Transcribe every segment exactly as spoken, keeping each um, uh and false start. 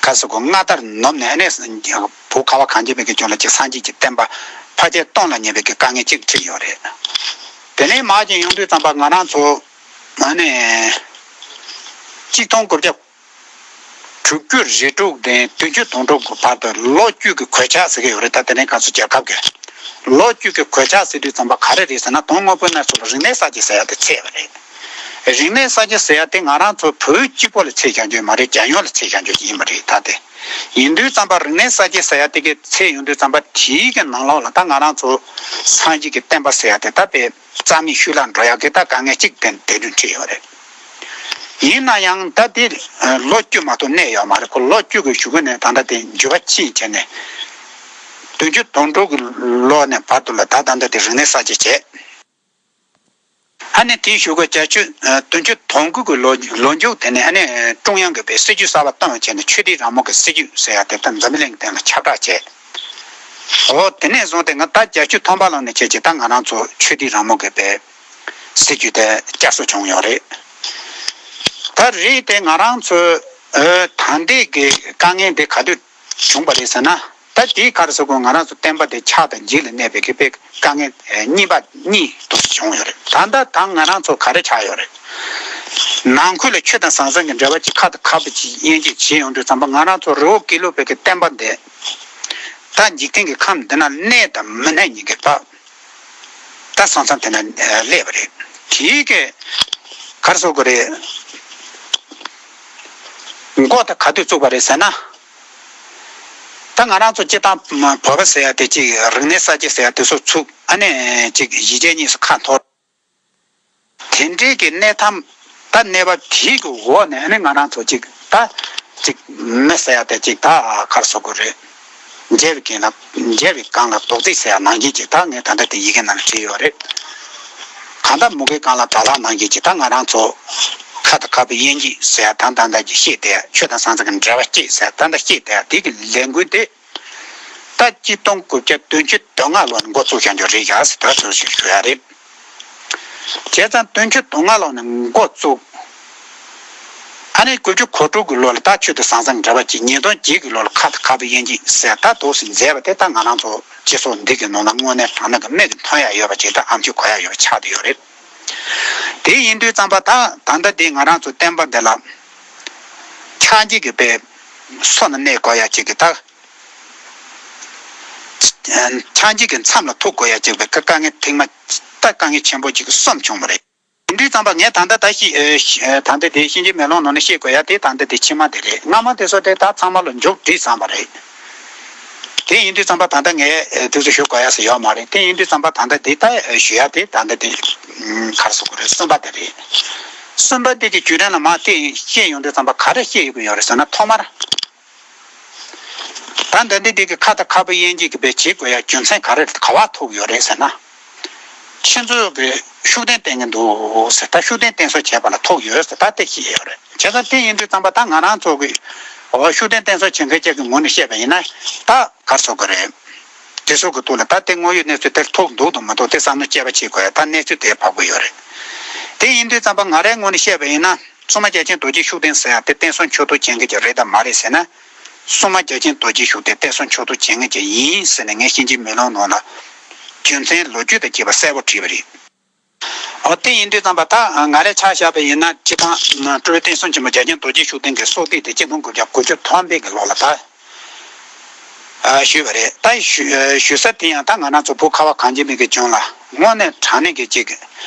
ག་ཟེར་དགོས། མངའ་བདག་ནོམ་ནས་ཨ་ནི་བོད་ཁ་བ་གངས་ཅན་པའི་གི་ལྗོངས་ལ་ཅིག་སངས་རྒྱས་ཀྱི་བསྟན་པ་ཕལ་ཆེར་སྟོངས་ལ་ཉེ་བའི་གི་དཀའ་ངལ་ཅིག་འཕྲད་ཡོད་རེད། དེ་ནས་མར་ཅིག་ཡོང་དུས་ཙམ་པ་ང་རང་ཚོ་ཨ་ནི་གཅིག་སྟོང་དགུ་བརྒྱ་དྲུག་ཅུ་རེ་དྲུག་ནས་བདུན་ཅུ་དོན་དྲུག་གི་བར་དུ་ལོ་བཅུ་གི་གོད་ཆག་ཟེར་གི་ཡོད་རེད། ད་དེ་ནས་ང་ཚོ་རྒྱལ་ཁབ་ཀྱི་ལོ་བཅུ་གི་གོད་ཆག་ཟེར་དུས་ཙམ་པ་ག་རེ་རེད་ཟེར་ན། དོན་དངོས་པོ་ནས་ཚོ་ལ་རིག་གནས་གསར་བརྗེ་ཟེར་ཡ་དེ་ཚད་པ་རེད། རིག་གནས་གསར་བརྗེ་ཟེར་ཡ་དེ་ང་རང་ཚོ་བོད་གཅིག་པོ་ལ་ཚད་བཞག་རྒྱུ་མ་རེད། རྒྱལ་ཡོངས་ལ་ཚད་བཞག་རྒྱུ་ཡིན་པ་རེད། ད་དེ་ཡིན་དུས་ཙམ་པ་རིག་གནས་གསར་བརྗེ་ཟེར་ཡ་དེ་གི་ཚད་ཡོང་དུས་ཙམ་པ་དེའི་གི་ནང་ལོགས་ལ་ད་ང་རང་ཚོ་སངས་རྒྱས་ཀྱི་བསྟན་པ་ཟེར་ཡ་དེ་ད་དཔེ་རྩ་མེད་ཤུལ་ལ་འགྲོ་ཡག་གི་ད་དཀའ་ངལ་གཅིག་དེ་དེ་འདྲ་འཕྲད་ཡོད་རེད། ཡིན་ན་ཡང་ད་དེ་ལོ་བཅུ་མ་གཏོགས་གནས་ཡོད་མ་རེད། ཁོ་ལོ་བཅུ་གི་གཞུག་གུ་ནས་ད་ལྟ་དེ་འགྱུར་བ་ཕྱིན་བྱས་ནས་བདུན་ཅུ་དོན་དྲུག་གི་ལོ་ནས་བར་དུ་ལ་ད་ད་ལྟ་དེ་རིག་གནས་གསར་བརྗེ་བྱས། ཨ་ནི་དེའི་གཞུག་གུ་བརྒྱད་ཅུ་བདུན་ཅུ་དོན་དགུ་གི་ལོ་ལོ་མཇུག་དེ་ནས་ཨ་ནི་ཀྲུང་དབྱང་གི་བའི་སྲིད་ཇུས་གསར་པ་བཏོན་བྱས་ནས་ཆོས་དད་རང་མོས་ཀྱི་སྲིད་ཇུས་ཟེར་ཡ་དེ་ད་འཛམ་བུ་གླིང་སྟེང་ལ་ཁྱབ་བསྒྲགས་བྱས། འོ་དེ་ནས་བཟུང་སྟེ་ང་ད་བརྒྱད་ཅུ་ཐམ་པ་ལོ་ནས་བྱས་ཀྱི་ད་ང་རང་ཚོ་ཆོས་དད་རང་མོས་ཀྱི་བའི་སྲིད་ཇུས་དེ་བསྐྱར་གསོ་བྱུང་ཡོད་རེད། ད་རེད་དེ་ང་རང་ཚོ་ཨ་ད་ལྟའི་གི་དཀའ་ངལ་འདི་ག་དུས་བྱུང་བ་རེད་ཟེར་ན། ད་དེའི་ཁར་སོ་གོ་ང་རང་ཚོ་བསྟན་པ་དེ་ཕྱག་དང་ལྗིད་ལ་གནས་པའི་གི་དཔེ་དཀའ་ངལ་གཉིས་པ་གཉིས་དུ་བྱུང་ཡོད་རེད། ད་ལྟ་ད་ང་རང་ཚོ་ག་རེ་ཆགས་ཡོད་རེད། ནང་ཁུལ་ལ་ཆོས་དང་ཟང་ཟིང་གི་འབྲེལ་བ་ཅིག་ཁ་དང་ཁ་བུ་ཅིག་དབྱེ་འབྱེད་བྱེད་ཡོང་དུས་ཙམ་པ་ང་རང་ཚོ་རི་བོ་དགེ་ལུགས་པའི་གི་བསྟན་པ་འདི་ད་འཇིག་རྟེན་གྱི་ཁམས་འདི་ན་གནས་དང་མི་གནས་གཉིས་ཀྱི་བར། ད་ས་མཚམས་དེ་ན་སླེབས་པ་རེད། དེའི་གི་ག་རེ་ཟེར་དགོས་རེད། མགོ་ད་ག་དུས་བཙུགས་པ་རེད་ཟེར་ན། ད་ང་རང་ཚོ་སྤྱི་བཏང་བོད་པ་ཟེར་ཡ་དེ་གཅིག་རིག་གནས་གསར་བརྗེ་ཟེར་ཡ་དེ་ཚོ་ཚུགས་ཨ་ནི་གཅིག་གཞིས་བྱེས་གཉིས་སུ་ཁ་འཐོར། དེ་འདྲའི་གི་གནས་སྟངས་ད་གནས་བབ་དེའི་གི་འོག་ནས་ཨ་ནི་ང་རང་ཚོ་གཅིག་ད་གཅིག་མི་ཟེར་ཡ་དེ་གཅིག་ད་ག་རེ་ཟེར་དགོས་རེད། མཇལ་བའི་གང་ལ་མཇལ་བའི་གང་ལ་རྡོག་རྫིས་ཟེར་ཡ་ནང་བཞིན་གྱི་ད་ངས་ད་ལྟ་དེ་ཡི་གེ་ནང་ལ་བྲིས་ཡོད་རེད། གང་ལྟར་མུ་གེའི་གང་ལ་དགྲ་ལྷ་ནང་བཞིན་གྱི་ད་ང་རང་ཚོ་ཁ་དང་ཁ་བུ་དབྱེ་འབྱེད་ཟེར་ཡ་ད་ད་ལྟ་གྱི་བཤད་བསྡད་ཡ། ཆོས་དང་ཟང་ཟིང་གི་འབྲེལ་བ་བཅད་ཟེར་ཡ་ད་ལྟ་བཤད་བསྡད་ཡ་དེ་གི་ལས་འགུལ་དེ་ད་གཅིག་སྟོང་དགུ་བརྒྱ་བདུན་ཅུ་དོན་ལྔ་ལོ་ནས་འགོ་བཙུགས་བཞག་རྒྱུ་རེད་ཡ་ཟེར་ད་ཟེར་ཞིག་ཞུ་ཡ་རེད། བྱས་ཙང་བདུན་ཅུ་དོན་ལྔ་ལོ་ནས་འགོ་བཙུགས། ཨ་ནི་དགུ་བཅུ་གོ་དྲུག་གི་ལོ་ལ་ད་ཆོས་དང་ཟང་ཟིང་འབྲེལ་བ་གཅིག་ཉིས་སྟོང་བརྒྱད་ཀྱི་ལོ་ལ་ཁ་དང་ཁ་བུ་དབྱེ་འབྱེད་ཟེར་ད་འདུག་སེ་མཛད་པ་དེ་ད་ང་རང་ཚོ་སྤྱི་ཚོགས་འདི་གི་ནང་ལ་དངོས་གནས་དྲང་གནས་ཀྱི་མིག་གིས་མཐོང་ཡ་ཡོད་པ་ཅིག་དང་ཨ་མཆོད་གོ་ཡ་ཡོད་པ་ཆགས་བསྡད་ཡོད་རེད། དེ་ཡིན་དུས་ཙམ་པ་ད་ད་ལྟ་འདི་ང་རང་ཚོ་བསྟན་པ་འདི་ལ་ཕྱག་འགྱེད་ཀྱི་དཔེ་སོ་ན་གནས་དགོས་ཡ་ཅིག་གི་ད་ཕྱག་འགྱེད་ཀྱི་མཚམས་ལ་ཐུག་དགོས་ཡ་ཅིག་པའི་དཀའ་ངལ་ཐེངས་མ་ད་དཀའ་ངལ་ཆེན་པོ་ཅིག་གི་གསུམ་བྱུང་བ་རེད། དེ་དུས་ཙམ་པ་ངས་ད་ལྟ་ད་ཤི་ཨེ་ཤི་ཨེ་ད་ལྟ་དེ་གཤིན་རྗེ་མེ་ལོང་ནང་ནས་བཤད་དགོས་ཡ་དེ་ད་ལྟ་དེ་ཕྱི་མ་དེ་རེད། སྔ་མ་དེ་ཚོ་དེ་ད་ཚང་མ་ལ་མཇུག་བསྒྲིལ་ཚར་བ་རེད། དེ་ཡིན་དུས་ཙམ་པ་ད་ལྟ་ངས་ཨེ་དེ་ཚོ་ཞུ་དགོས་ཡ་ཟེར་ཡོད་མ་རེད། དེ་ཡིན་དུས་ཙམ་པ་ད་ལྟ་དེ་ད་ཨེ་ཞུ་ཡ་དེ་ད་ལྟ་དེ་ཨུམ་ག་རེ་ཟེར་དགོས་རེད། གསུམ་པ་དེ་རེད། གསུམ་པ་དེ་གི་བརྒྱུད་རིམ་ལ་མ་དེ་བཤད་ཡོང་དུས་ཙམ་པ་ག་རེ་བཤད་ཡོང་གི་ཡོད་རེད་ཟེར་ན། ཐོག་མར་ད་འདི་འདི་འདི་གི་ཁ་དང་ཁ་བུ་དབྱེ་འབྱེད་ཀྱི་བེད་བྱེད་དགོས་ཡ་རྒྱུ་མཚན་ག་རེ་ག་བ་ཐུག་ཡོད་རེད་ཟེར་ན། ཁྱེད་ཚོས་གི་ཤུགས་ལྡན་བསྟེན་གི་འདུག་ཟེར། ད་ཤུགས་ལྡན་བསྟེན་གསོལ་བྱས་པ་ལ་ཐུག་ཡོད་ཟེར་ད་དེ་བཤད་ཡོད་རེད། བྱས་ཙང་དེ་ཡིན་དུས་ཙམ་པ་ད་ང་རང་ཚོ་གི་འོ་ཤུགས་ལྡན་བསྟེན་གསོལ་བྱེད་མཁན་ཅིག་གི་ངོས་ནས་བཤད་པ་ཡིན་ན་ད་ག་རེ་ཟེར་དགོས་རེད། དེ་ཚོ་གི་ཐོག་ལ་ད་དེ་དངོས་ཡོད་གནས་ཚུལ་དེར་ཐུག་འདུག་དང་མི་འདུག་དེ་བསམ་བློ་དཔྱད་པ་བྱེད་དགོས་ཡ་ད་གནས་ཚུལ་དེ་ཕབ་གི་ཡོད་རེད། དེ་ཡིན་དུས་ཙམ་པ་ང་རའི་ངོས་ནས་བཤད་པ་ཡིན་ན་སྲུང་མ་རྒྱལ་ཆེན་རྡོ་རྗེ་ཤུགས་ལྡན་ཟེར་ཡ་དེ་བསྟེན་གསོལ་མཆོག་ཏུ་བྱེད་མཁན་ཅིག་རེད་དམ་མ་རེད་ཟེར་ན། སྲུང་མ་རྒྱལ་ཆེན་རྡོ་རྗེ་ཤུགས་ལྡན་བསྟེན་གསོལ་མཆོག་ཏུ་བྱེད་མཁན་ཅིག་ཡིན་ཟེར་ནས་ངས་གཤིན་རྗེ་མེ་ལོང་ནང་ལ་རྒྱུ་མཚན་ལོ་རྒྱུས་དང་བཅས་པ་གསལ་པོ་བྲིས་པ་རེད། འོ་དེ་ཡིན་དུས་ཙམ་པ་ད་ང་རས་ཆ་བཞག་པ་ཡིན་ན་སྤྱི་བཏང་སྤྲུལ་པའི་བསྟན་སྲུང་ཆེན་མོ་རྒྱལ་ཆེན་རྡོ་རྗེ་ཤུགས་ལྡན་གྱི་སྲོག་ཐིག་དེ་གཅིག་སྟོང་དགུ་བརྒྱ་དགུ་བཅུ་ཐམ་པའི་གི་ལོ་ལ་ད་ཞུས་པ་རེད། ད་ཞུ་ཞུ་ས་དེ་ཡང་ད་ང་རང་ཚོ་བོད་ཁ་བ་གངས་ཅན་པའི་གི་ལྗོངས་ལ་དངོས་གནས་དྲང་གནས་ཀྱི་ཅིག་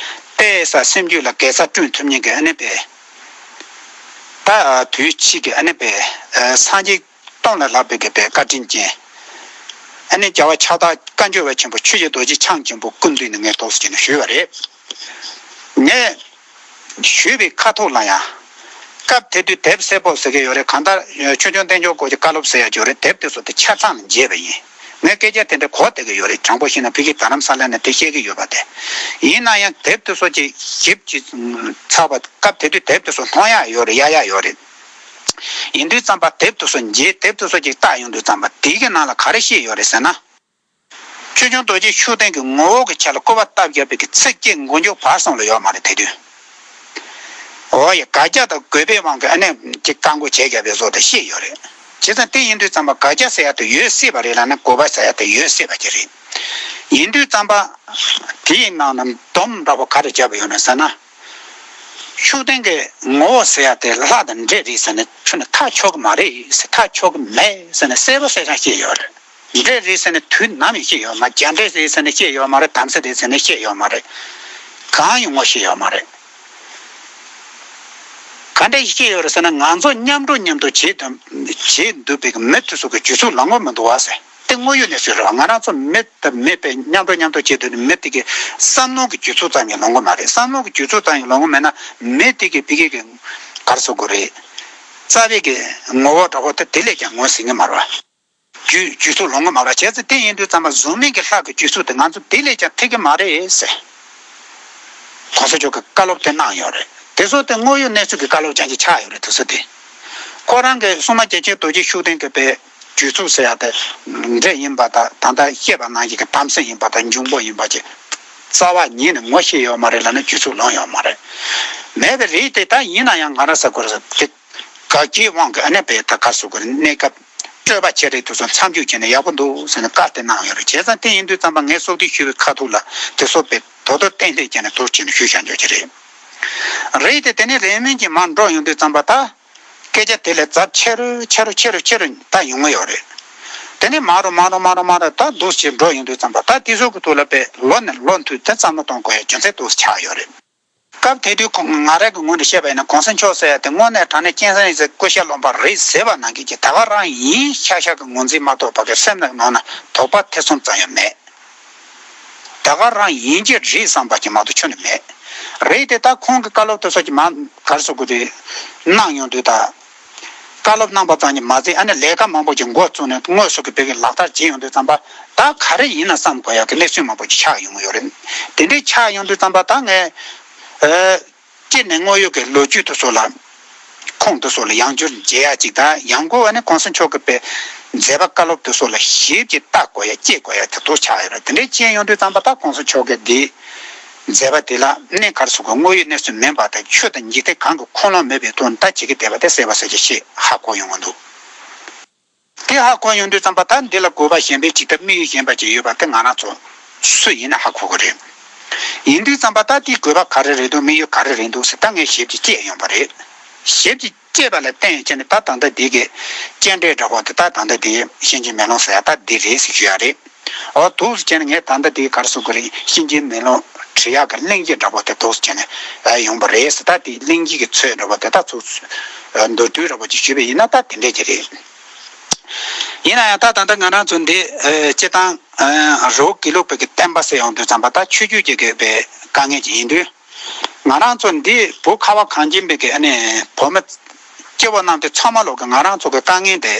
བལྟས་ས་སེམས་རྒྱུད་ལ་དགའ་ས་བསྐྲུན་ཐུབ་མཁན་གྱི་ཨ་ནི་པའི་ད་དུས་ཕྱིས་ཀྱི་ཨ་ནི་པའི་སངས་རྒྱས་སྟོང་ལས་ལྷག་པའི་གི་པའི་བཀའ་དྲིན་ཅན། ཨ་ནི་རྒྱལ་བ་ཕྱག་བདག་བཀའ་འགྱུར་བ་ཆེན་པོ་ཆོས་རྗེ་རྡོ་རྗེ་འཆང་ཆེན་པོ་སྐུ་མདུན་ནས་ངས་ཏོག་ཙམ་ཅིག་ནས་ཞུས་པ་རེད། ངས་ཞུས་པའི་ཁ་ཐུག་ལ་ཡང་། སྐབས་དེ་དུས་དེབ་སེར་པོ་ཟེར་གི་ཡོད་རེད། གང་ལྟར་ཆོས་སྐྱོང་བསྟན་སྐྱོང་སྐོར་གྱི་བཀའ་སློབ་ཟེར་ཡ་ཡོད་རེད། དེབ་དེ་ཚོ་དེ་ཆ་ཚང་ལ་མཇལ་བ་ཡིན། ངས་སྐད་ཆ་དེ་འདྲ་གོ་བསྡད་གི་ཡོད་རེད། དྲང་པོ་བཤད་ན་ཕ་གི་རྡ་རམ་ས་ལ་ནས་དེ་བཤད་གི་ཡོད་པ་དེ། ཡིན་ན་ཡང་དེབ་དེ་ཚོ་ཅིག་ཞིབ་ཅིག་ཚགས་པ་སྐབས་དེ་དུས་དེབ་དེ་ཚོ་མཐོང་ཡ་ཡོད་རེད། གཡར་ཡ་ཡོད་རེད། ཡིན་དུས་ཙམ་པ་དེབ་དེ་ཚོ་མཇལ། དེབ་དེ་ཚོ་ཅིག་བལྟ་ཡོང་དུས་ཙམ་པ་དེ་གི་ནང་ལ་ག་རེ་བཤད་ཡོད་རེད་ཟེར་ན། ཆོས་སྐྱོང་རྡོ་རྗེ་ཤུགས་ལྡན་གྱི་ངོ་བོ་གི་ཆ་ལ་སྐུར་བ་བཏབ་བཞག་པའི་གི་ཚིགས་བཅད་མགོ་མཇུག་བར་གསུམ་ལ་ཡོད་མ་རེད་དེ་དུས། འོ་ཡ་དགག་བྱ་དང་དགོས་པའི་དབང་གིས་ཨ་ནེ་ཅིག་བཀག་འགོག་བྱས་བཞག་པའི་བཟོ་དེ་བཤད་ཡོད་རེད། བྱས་ དེ་ཙང་དེ་ཡིན་དུས་ཙམ་པ་དགག་བྱ་ཟེར་ཡ་དེ་ཡོད་སྲིད་པ་རེད་ལབ་ན། དགོས་པ་ཟེར་ཡ་དེ་ཡོད་སྲིད་པ་ཅིག་རེད། ཡིན་དུས་ཙམ་པ་དེའི་ནང་ན་སྡོམ་འདྲ་པོ་ག་རེ་བརྒྱབ་ཡོད་ན་ཟེར་ན། ཤུགས་ལྡན་གྱི་ངོ་བོ་ཟེར་ཡ་དེ་ལྷ་དང་འདྲེ་རེད་ཟེར་ནས་ཁྱོན་ནས་ཐག་ཆོད་ཀྱི་མ་རེད་ཟེར། ཐག་ཆོད་ཀྱི་མེད་ཟེར་ནས་གསལ་པོ་གསལ་རྐྱང་བཤད་ཡོད་རེད། འདྲེ་རེད་ཟེར་ནས་དུས་ནམ་ཡང་བཤད་ཡོད་མ་རེད། རྒྱ་འདྲེ་རེད་ཟེར་ནས་བཤད་ཡོད་མ་རེད། དམ་སྲི་རེད་ཟེར་ནས་བཤད་ཡོད་མ་རེད། གང་ཡང་ངོ་ཤེས་ཡོད་མ་རེད། ག་འདྲ་ཞིག་བཤད་ཡོད་རེད་ཟེར་ན། ང་ཚོ་མཉམ་འགྲོ་མཉམ་འགྲོ་བྱེད་དུ་བྱེད་འདུག་པའི་མི་དེ་ཚོ་གི་རྒྱུ་ཚོགས་ལོང་གི་མི་འདུག་བ་ཟེར། དེ་དངོས་ཡོད་གནས་ཚུལ་རེད་བ། ང་རང་ཚོ་མི་དང་མི་དཔེ་མཉམ་འགྲོ་མཉམ་འགྲོ་བྱེད་དུས་ནི་མི་དེ་གི་བསམ་བློ་གི་རྒྱུ་ཚོགས་ཙམ་ཡང་ལོང་གི་མ་རེད། བསམ་བློ་གི་རྒྱུ་ཚོགས་ཙམ་ཡང་ལོང་གི་མེད་ན། མི་དེ་གི་ཕ་གི་གི་ག་རེ་ཟེར་དགོས་རེད། རྩ་བའི་གི་ངོ་བོ་འདྲ་པོ་དེ་དེ་ལས་ཀྱང་ངོས་ཟིན་གི་མ་རེད་བ། རྒྱུ་རྒྱུ་ཚོགས་ལོང་གི་མ་རེད་བ། བྱས་ཙང་དེ་ཡིན་དུས་ཙམ་པ་གཟུགས་མེད་ཀྱི་ལྷ་གི་རྒྱུ་ཚོགས་དེ་ང་ཚོ་དེ་ལས་ཀྱང་ཐེག་གི་མ་རེད་ཟེར། གོང་ས་མཆོག་གིས་བཀའ་སློབ་དེ་གནང་ཡོད་རེད། དེ་ཚོ་དེ་དངོས་ཡོད་གནས་ཚུལ་གྱི་བཀའ་སློབ་ཅན་ཅིག་ཆགས་ཡོད་རེད། དེ་ཚོ་དེ་ཁོ་རང་གི་སྲུང་མ་རྒྱལ་ཆེན་རྡོ་རྗེ་ཤུགས་ལྡན་གྱི་པའི་རྒྱུ་ཚོགས་ཟེར་ཡ་དེ་འདྲེ་ཡིན་པ་དང་། ད་ལྟ་བཤད་པ་ནང་བཞིན་གྱི་དམ་སྲི་ཡིན་པ་དང་། འབྱུང་པོ་ཡིན་པ་ཅིག་རྩ་བ་ཉིད་ནས་ངོ་ཤེས་ཡོད་མ་རེད་ལབ་ན་རྒྱུ་ཚོགས་ལོང་ཡོད་མ་རེད། མེད་པ་རེད་དེ། ད་ཡིན་ན་ཡང་ང་རང་ས་ཁུལ་དེ་དགག་བྱའི་དབང་གིས་ཨ་ནེ་པའི་ད་ག་རེ་ཟེར་དགོས་རེད། གནས་སྐབས་སྤྲོས་པ་ཆེ་རིགས་དེ་ཚོ་མཚམས་འཇོག་བྱས་ན་ཡག་པོ་འདུག་ཟེར་ནས་བཀའ་དེ་གནང་ཡོད་རེད། བྱས་ཙང་དེ་ཡིན་དུས་ཙམ་པ་ངས་གསོལ་འདེབས་ཞུ་བའི་ཁ་ཐུག་ལ་དེ་ཚོ་དཔེ་དོ་དོ་ཏན་ཏན་བྱས་ནས་དུར་བྱས་ནས་ཞུས་བཞག་འཇོག་གི་རེད། རེད་དེ། དེ་ནས་རིང་མིན་གྱིས་མར་འགྲོ་ཡོང་དུས་ཙམ་པ་ད་སྐད་ཆ་དེ་ལས་ཛབ་ཆེ་རུ་ཆེ་རུ་ཆེ་རུ་ཆེ་རུ་ད་ཡོང་གི་ཡོད་རེད། དེ་ནས་མར་རུ་མར་རུ་མར་རུ་མར་རུ་ད་འདུག་སེ་འགྲོ་ཡོང་དུས་ཙམ་པ་ད་དེ་ཚོ་གི་ཐོག་ལ་དཔེ་ལོ་ནས་ལོ་མཐུད་དེ་བསམ་བློ་གཏོང་དགོས་ཡ་རྒྱུ་མཚན་འདུག་སེ་ཆགས་ཡོད་རེད། སྐབས་དེ་དུས་ཁོ་ང་རང་གི་ངོས་ནས་བཤད་པ་ཡིན་ན། གོང་ས་མཆོག་ཟེར་ཡ་དེ་དངོས་གནས་དྲང་གནས་སྤྱན་རས་གཟིགས་སྐུ་ཞབས་སློབ་དཔོན་རེད་ཟེར་བ་ནང་བཞིན་གྱི་ད་ག་རང་ཡིན་ཤག་ཤག་གི་ངོས་འཛིན་མ་གཏོགས་ཕ་གི་སེམས་ནང་ནང་ན་དོགས་པ་ཐེ་ཚོམ་ཙམ་ཡང་མེད། ད་ག་རང་ཡིན་གྱི་རེད་བསམ་པ་ཅིག་མ་གཏོགས་ཁྱོན་ནས་མེད། རེད་དེ། ད་ཁོང་གི་བཀའ་སློབ་དེ་ཚོ་ཅིག་མ་ག་རེ་ཟེར་དགོས་རེད། གནང་ཡོང་དུས་ད། བཀའ་སློབ་གནང་པ་ཙམ་གྱིས་མ་ཟད། ཨ་ནི་ལས་ཀ་མང་པོ་ཅིག་འགོ་བཙུགས་ནས་དངོས་སུ་གི་བོད་ཀྱི་ལག་བསྟར་བྱེད་ཡོང་དུས་ཙམ་པ་ད་ག་རེ་ཡིན་ན་བསམ་དགོས་ཡག་གི་གནས་ཚུལ་མང་པོ་ཅིག་ཆགས་ཡོང་གི་ཡོད་རེད། དེ་འདྲའི་ཆགས་ཡོང་དུས་ཙམ་པ་ད་ངས། ཨ། སྤྱིར་ནས་དངོས་ཡོད་ཀྱི་ལོ་རྒྱུས་དེ་ཚོ་ལ། ཁུངས་དེ་ཚོ་ལ་ཡང་བསྐྱར་མཇལ་ཡག་ཅིག་དང་། ཡང་སྒོས་ཨ་ནི་གོང་ས་མཆོག་གི་པའི་མཛད་པ་བཀའ་སློབ་དེ་ཚོ་ལ་ཞིབ་ཅིག་བལྟ་དགོས་ཡག་དཔྱད་དགོས་ཡག་དེ་ཚོ་ཆགས་ཡོད་རེད། དེ་འདྲའི་བྱས་ཡོང་དུས་ཙམ་པ་ད་གོང་ས་མཆོག་གི་འདི་མཛད་པ་དེ་ལ་ནི་ག་རེ་ཟེར་དགོས། དངོས་ཡོད་གནས་ཚུལ་མིན་པ་དང་། ཆོས་དང་འཇིག་རྟེན་གང་གི་ཁུངས་ལུང་མེད་པའི་ཐོག་ནས་ད་བྱེད་ཀྱི་བསྡད་པ་དེ་གསལ་པོ་གསལ་རྐྱང་ཞིག་ཧ་གོ་ཡོང་གི་འདུག། དེ་ཧ་གོ་ཡོང་དུས་ཙམ་པ་ད་འདི་ལ་དགོས་པ་གཞན་པ་ཅིག་དང་དམིགས་ཡུལ་གཞན་པ་ཅིག་ཡོད་པ་དེ་ང་རང་ཚོ་སུ་ཡིན་ན་ཧ་གོ་གི་རེད། ཡིན་དུས་ཙམ་པ་ད་དེའི་དགོས་པ་ག་རེ་རེད་འདུག། དམིགས་ཡུལ་ག་རེ་རེད་འདུག་ཟེར་ད་ངས་ཞིབ་ཅིག་དཔྱད་ཡོང་པ་རེད། ཞིབ་ཅིག་དཔྱད་པ་ལ་བརྟེན་བྱས་ནས་ད་ད་ལྟ་འདི་གི་སྤྱན་འདྲེན་འདྲ་པོ་དེ། ད་ད་ལྟ་འདི་གཤིན་རྗེ་མེ་ལོང་ཟེར་ཡ་ད་འདི་རེད་ཟེར་ཞུ་ཡ་རེད། འོ་འདུག་སེ་བྱས་ནས་ངས་ད་ལྟ་འདི་ག་རེ་ཟེར་དགོས་རེད། གཤིན་རྗེ་མེ་ལོང་བྲི་ཡག་གི་གླེང་གཞི་འདྲ་པོ་དེ་འདུག་སེ་བྱས་ནས་ཡོང་པ་རེད་ཟེར། ད་དེ་གླེང་གཞི་གི་ཚུལ་འདྲ་པོ་དེ་ད་ཚུར་མདོར་བསྡུས་འདྲ་པོ་ཅིག་ཞུས་པ་ཡིན་ན་ད་དེ་འདྲས་ཅིག་རེད། ཡིན་ན་ཡང་ད་ད་ལྟ་ང་རང་ཚོ་འདི་ཨ་སྤྱིར་བཏང་ཨ་རི་བོ་དགེ་ལུགས་པའི་གི་བསྟན་པ་ཟེར་ཡོང་དུས་ཙམ་པ་ད་ཆོས་བརྒྱུད་ཀྱི་གི་པའི་དཀའ་ངལ་ཅིག་ཡིན་དུས། ང་རང་ཚོ་འདི་བོད་ཁ་བ་གངས་ཅན་པའི་གི་ཨ་ནི་བོད་མི་སྐྱེ་བོ་རྣམས་དེ་ཚང་མ་ལོག་གི་ང་རང་ཚོ་གི་དཀའ་ངལ་དེ།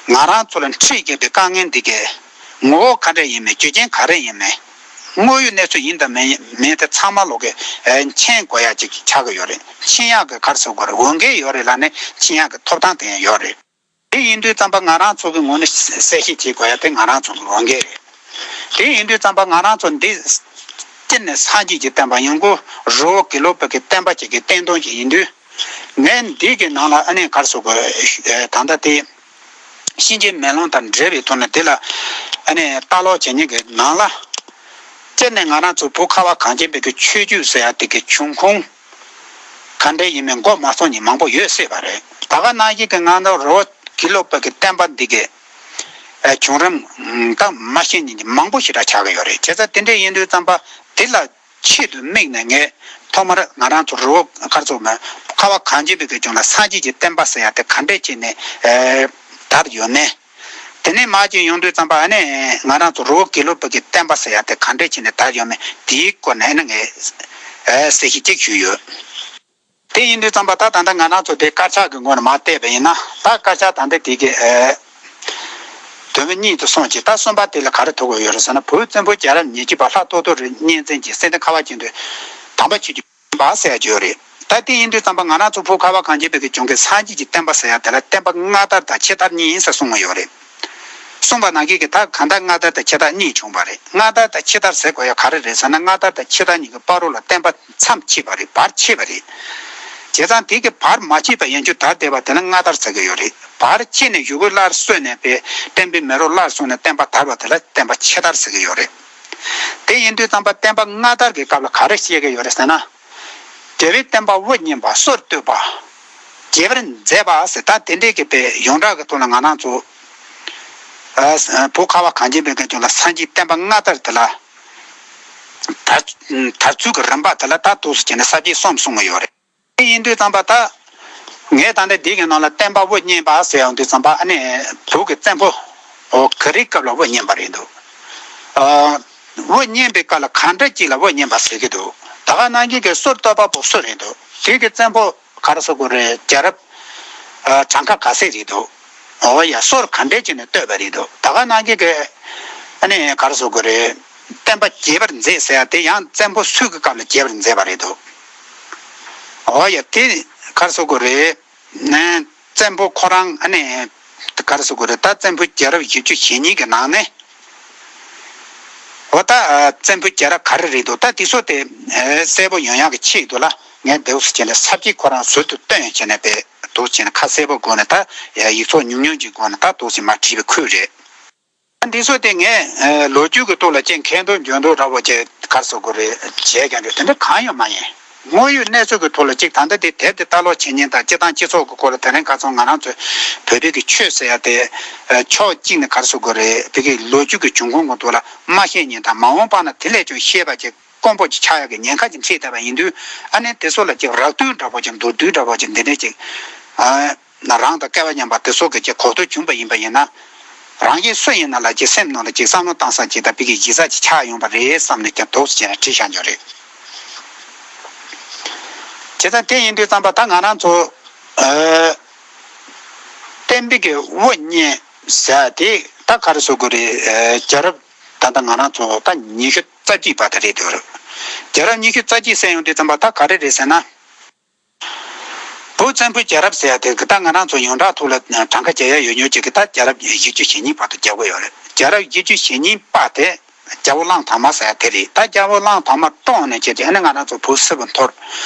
ང་རང་ཚོ་ལ་འཕྲད་བསྡད་པའི་དཀའ་ངལ་འདི་གི་ངོ་བོ་ག་འདྲ་ཡིན་མིན། རྒྱུ་རྐྱེན་ག་རེ་ཡིན་མིན། དངོས་ཡོད་གནས་ཚུལ་ཡིན་དང་མིན་མིན་དེ་ཚང་མ་ལོག་གི་ཨ་མཁྱེན་དགོས་ཡག་ཅིག་ཆགས་ཀྱི་ཡོད་རེད། མཁྱེན་ཡག་གི་ག་རེ་ཟེར་དགོས་རེད། འོས་འགན་ཡོད་རེད་ལབ་ནས་མཁྱེན་ཡག་གི་ཐོབ་ཐང་དེ་ཡང་ཡོད་རེད། དེ་ཡིན་དུས་ཙམ་པ་ང་རང་ཚོ་གི་ངོས་ནས་གསལ་བཤད་བྱེད་དགོས་ཡ་དེ་ང་རང་ཚོ་གི་འོས་འགན་རེད། དེ་ཡིན་དུས་ཙམ་པ་ང་རང་ཚོ་འདི་སྤྱིར་ནས་སངས་རྒྱས་ཀྱི་བསྟན་པ་ཡིན་དགོས། རི་བོ་དགེ་ལུགས་པ་གི་བསྟན་པ་ཅིག་གི་བསྟན་དོན་ཅིག་ཡིན་དུས། ངས་འདི་གི་ནང་ལ་ཨ་ནི་ག་རེ་ཟེར་དགོས། ད་ལྟ་དེ་གཤིན་རྗེ་མེ་ལོང་དང་འབྲེལ་བའི་ཐོག་ནས་དེ་ལ་ཨ་ནི་ལྟ་ཀློག་བྱེད་མཁན་གྱི་ནང་ལ། སྤྱིར་ནས་ང་རང་ཚོ་བོད་ཁ་བ་གངས་ཅན་པའི་གི་ཆོས་བརྒྱུད་ཟེར་ཡ་དེ་གི་བྱུང་ཁུངས་ག་འདྲ་ཡིན་མིན་མགོ་མ་ཚོས་མཁན་མང་པོ་ཡོད་སྲིད་པ་རེད། ད་ག་ནང་བཞིན་གྱི་ང་ཚོ་རི་བོ་དགེ་ལུགས་པ་གི་བསྟན་པ་འདི་གི་ཨ་བྱུང་རིམ་ད་མ་ཤེས་མཁན་མང་པོ་ཞེ་དྲག་ཆགས་ཀྱི་ཡོད་རེད། བྱས་ཙང་དེ་འདྲ་ཡིན་དུས་ཙམ་པ་དེ་ལ་ཆེད་དུ་དམིགས་ནས་ངས་ཐོག་མར་ང་རང་ཚོ་རི་བོ་ག་རེ་ཟེར་དགོས། ཁ་བ་གངས་ཅན་པའི་གི་ལྗོངས་ལ་སངས་རྒྱས་ཀྱི་བསྟན་པ་ཟེར་ཡ་དེ་ག་འདྲས་བྱས་ནས་ཨ་དར་ཡོད་མེད། དེ་ནས་མར་ཅིག་ཡོང་དུས་ཙམ་པ་ཨ་ནི་ང་རང་ཚོ་རི་བོ་དགེ་ལུགས་པ་གི་བསྟན་པ་ཟེར་ཡ་དེ་ག་འདྲས་བྱས་ནས་དར་ཡོད་མེད་དེའི་སྐོར་ནས་ཨ་ནི་ངས་ཨ་གསལ་བཤད་ཅིག་ཞུས་ཡོད། དེ་ཡིན་དུས་ཙམ་པ་ད་ད་ལྟ་ང་རང་ཚོ་དེ་དཀར་ཆག་གི་ངོས་ནས་མར་བལྟས་པ་ཡིན་ན། ད་དཀར་ཆག་ད་ལྟ་དེ་གི་ཨ་དོན་གཉིས་དུ་སོང་ཅིག། ད་གསུམ་པ་དེ་ལ་ག་རེ་ཐུག་གི་ཡོད་རེད་ཟེར་ན། བོད་བཙན་པོའི་རྒྱལ་རབས་ཉེར་གཅིག་པ་ལྷ་ཏོག་ཏོ་རི་གཉན་བཙན་གྱིས་སེ་བན་ཁ་བ་ཅན་དུ་དམ་པ་ཆོས་ཀྱི་བསྟན་པ་ཟེར་ཡ་ཅིག་ཡོད་རེད། ད་དེ་ཡིན་དུས་ཙམ་པ་ང་རང་ཚོ་བོད་ཁ་བ་གངས་ཅན་པའི་གི་ལྗོངས་ཀྱི་སངས་རྒྱས་ཀྱི་བསྟན་པ་ཟེར་ཡ་དེ་ལ་བསྟན་པ་སྔ་དར་དང་ཕྱི་དར་གཉིས་ཡིན་ཟེར་གསུངས་པ་ཡོད་རེད། གསུངས་པ་ནང་བཞིན་གྱི་ད་གང་ལྟར་སྔ་དར་དང་ཕྱི་དར་གཉིས་བྱུང་བ་རེད། སྔ་དར་དང་ཕྱི་དར་ཟེར་དགོས་ཡ་ག་རེ་རེད་ཟེར་ན། སྔ་དར་དང་ཕྱི་དར་གཉིས་ཀྱི་བར་རོ་ལ་བསྟན་པ་མཚམས་ཕྱེས་པ་རེད། བར་ཕྱེས་པ་རེད། བྱས་ཙང་དེ་གི་བར་མ་ཆད་པ་ཡན་ཆོད་དར་བསྡད་པ་དེ་ལ་སྔ་དར་ཟེར་གི་ཡོད་རེད། བར་ཆད་ནས་གཞུག་གུ་སླར་གསོས་ནས་པའི་བསྟན་པའི་མེ་རོ་སླར་གསོས་ནས་བསྟན་པ་དར་བ་དེ་ལ་བསྟན་པ་ཆད་དར་ཟེར་གི་ཡོད་རེད། དེ་ཡིན་དུས་ཙམ་པ་བསྟན་པ་སྔ་དར་གྱི་སྐབས་ལ་ག་རེ་བཤད་གི་ཡོད་རེད་ཟེར་ན། རྒྱལ་བའི་བསྟན་པ་དབུ་བརྙེས་པ། སྲོལ་གཏོད་པ། རྒྱས་པར་མཛད་པ་ཟེར། ད་དེ་འདྲས་ཀྱི་པའི་ཡོངས་གྲགས་ཀྱི་ཐོག་ལ་ང་རང་ཚོ་ཨ་བོད་ཁ་བ་གངས་ཅན་པའི་སྐད་ཅིག་ལ་སངས་རྒྱས་བསྟན་པ་སྔ་དར་དེ་ལ་དར་དར་ཚུལ་གྱི་རིམ་པ་དེ་ལ་ད་འདུག་སེ་བྱས་ནས་ས་བཅད་གསུམ་གསུངས་ཀྱི་ཡོད་རེད། དེ་ཡིན་དུས་ཙམ་པ་ད་ངས་ད་ལྟ་འདི་གི་ནང་ལ་བསྟན་པ་དབུ་བརྙེས་པ་ཟེར་ཡོང་དུས་ཙམ་པ་ཨ་ནི་བོད་ཀྱི་བཙན་པོ་ཨོ་ག་རེའི་སྐབས་ལ་དབུ་བརྙེས་པ་རེད་འདུག་ཨ་དབུ་བརྙེས་པའི་སྐབས་ལ་གང་འདྲ་ཅིག་ལ་དབུ་བརྙེས་པ་ཟེར་གྱི་འདུག་ད་ག་ནང་བཞིན་གྱི་སྲོལ་གཏོད་པ་པོ་སུ་རེད་འདུག་དེ་གི་བཙན་པོ་ག་རེ་ཟེར་དགོས་རེད། རྒྱལ་རབས་ཨ་གྲངས་ཀ་ག་ཚད་རེད་འདུག་ཨོ་ཡ། སྲོལ་ག་འདྲས་བྱས་ནས་བཏོད་པ་རེད་འདུག་ད་ག་ནང་བཞིན་གྱི་ཨ་ནི་ག་རེ་ཟེར་དགོས་རེད། བསྟན་པ་རྒྱས་པར་མཛད་ཟེར་ཡ་དེ་ཡང་བཙན་པོ་སུ་གི་སྐབས་ལ་རྒྱས་པར་མཛད་པ་རེད་འདུག་ཨོ་ཡ། དེ་ག་རེ་ཟེར་དགོས་རེད། ནས་བཙན་པོ་ཁོ་རང་ཨ་ནི་ག་རེ་ཟེར་དགོས་རེད། ད་བཙན་པོ་རྒྱལ་རབས་བཞི་བཅུ་ཞེ་གཉིས་ཀྱི་ནང་ནས་འོ་ད་བཙན་པོ་རྒྱལ་རབས་ག་རེ་རེད་འདུག་ད་དེ་ཚོ་དེ་གསལ་པོ་ཡོང་ཡག་གི་ཆེད་དུ་ལ་ངས་འདུག་སེ་བྱས་ནས་ས་བཅད་ཁོ་རང་ཟུར་དུ་བཏོན་བྱས་ནས་པས་འདུག་སེ་བྱས་ནས་ཁ་གསལ་པོ་སྒོ་ནས་ད་ཡིག་ཚོགས་ཉུང་ཉུང་ཅིག་སྒོ་ནས་ད་འདུག་སེ་མར་བྲིས་པའི་ཁུལ་རེད། འདི་ཚོ་དེ་ངས་ལོ་རྒྱུས་ཀྱི་ཐོག་ལ་ཅིག་མཁས་མདོག་འཇོན་མདོག་འདྲ་བོ་ཅིག་ག་རེ་ཟེར་དགོས་རེད། བྱས་ཀྱང་འདྲ་དེ་འདྲ་གང་ཡང་མ་ཡིན། དངོས་ཡོད་གནས་ཚུལ་གྱི་ཐོག་ལ་ཅིག་ད་ལྟ་དེ་དེབ་དེ་ལྟ་ཀློག་བྱེད་མཁན་དང་སྤྱི་བཏང་སྤྱི་ཚོགས་ཀྱི་སྐོར་ལ་དེ་རིང་ཁ་སང་ང་རང་ཚོས་བོད་པའི་གི་ཆོས་ཟེར་ཡ་དེ་ཕྱོགས་གཅིག་ནས་ག་རེ་ཟེར་དགོས་རེད། བོད་ཀྱི་ལོ་རྒྱུས་ཀྱི་འབྱུང་ཁུངས་ཀྱི་ཐོག་ལ་མ་ཤེས་མཁན་དང་མ་འོངས་པ་ན་དེ་ལས་ཀྱང་ཤེས་པ་ཅིག་དཀོན་པོ་ཅིག་ཆགས་ཡག་གི་ཉེན་ཁ་ཅིག་འཕྲད་བསྡད་པ་ཡིན་དུས་ཨ་ནི་དེ་ཚོ་ལ་ཅིག་རགས་བསྡུས་འདྲ་པོ་ཅིག་མདོར་བསྡུས་འདྲ་པོ་ཅིག་འདི་འདྲས་ཅིག་ཨ་ན་རང་དང་སྐལ་བ་མཉམ་པ་དེ་ཚོ་གི་ཅིག་གོ་བསྡུར་བྱུང་པ་ཡིན་པ་ཡིན་ན། རང་གི་སུ་ཡིན་ན་ལ་ཅིག་སེམས་ནང་ལ་ཅིག་བསམ་བློ་བཏང་ས་ཅིག་དང་བི་གི་གཞི་རྩ་ཅིག་ཆགས་ཡོང་པ་རེད་བསམ་ནས་ཀྱང་འདུག་སེ་བྱས་ནས་བྲིས་བཞག་འཇོག་རེད། བྱས་ཙང་དེ་ཡིན་དུས་ཙམ་པ་ད་ང་རང་ཚོ་ཨ་བསྟན་པའི་གི་དབུ་བརྙེས་ཟེར་དེ་ད་ག་རེ་ཟེར་དགོས་རེད། ཨ་རྒྱལ་རབས་ད་ལྟ་ང་རང་ཚོ་ད་ཉི་ཤུ་རྩ་གཅིག་བར་དུ་རེད་འདུག་རྒྱལ་རབས་ཉི་ཤུ་རྩ་གཅིག་ཟེར་ཡོང་དུས་ཙམ་པ་ད་ག་རེ་རེད་ཟེར་ན། བོད་བཙན་པོའི་རྒྱལ་རབས་ཟེར་ཡ་དེ་གི་ད་ང་རང་ཚོ་ཡོངས་གྲགས་ཐོག་ལ་གྲངས་ཀ་བྱེད་ཡ་ཡོད་ཉོ་ཅིག་གི་ད་རྒྱལ་རབས་བཞི་བཅུ་ཞེ་གཉིས་བར་དུ་རྒྱག་གི་ཡོད་རེད། རྒྱལ་རབས་བཞི་བཅུ་ཞེ་གཉིས་པ་དེ་རྒྱལ་པོ་གླང་དར་མ་ཟེར་ཡ་དེ་རེད། ད་རྒྱལ་པོ་གླང་དར་མ་བཀྲོངས་ནས་བྱས་ཏེ་ཨ་ནི་ང་རང་ཚོ་བོད་སིལ་བུ་འཐོར།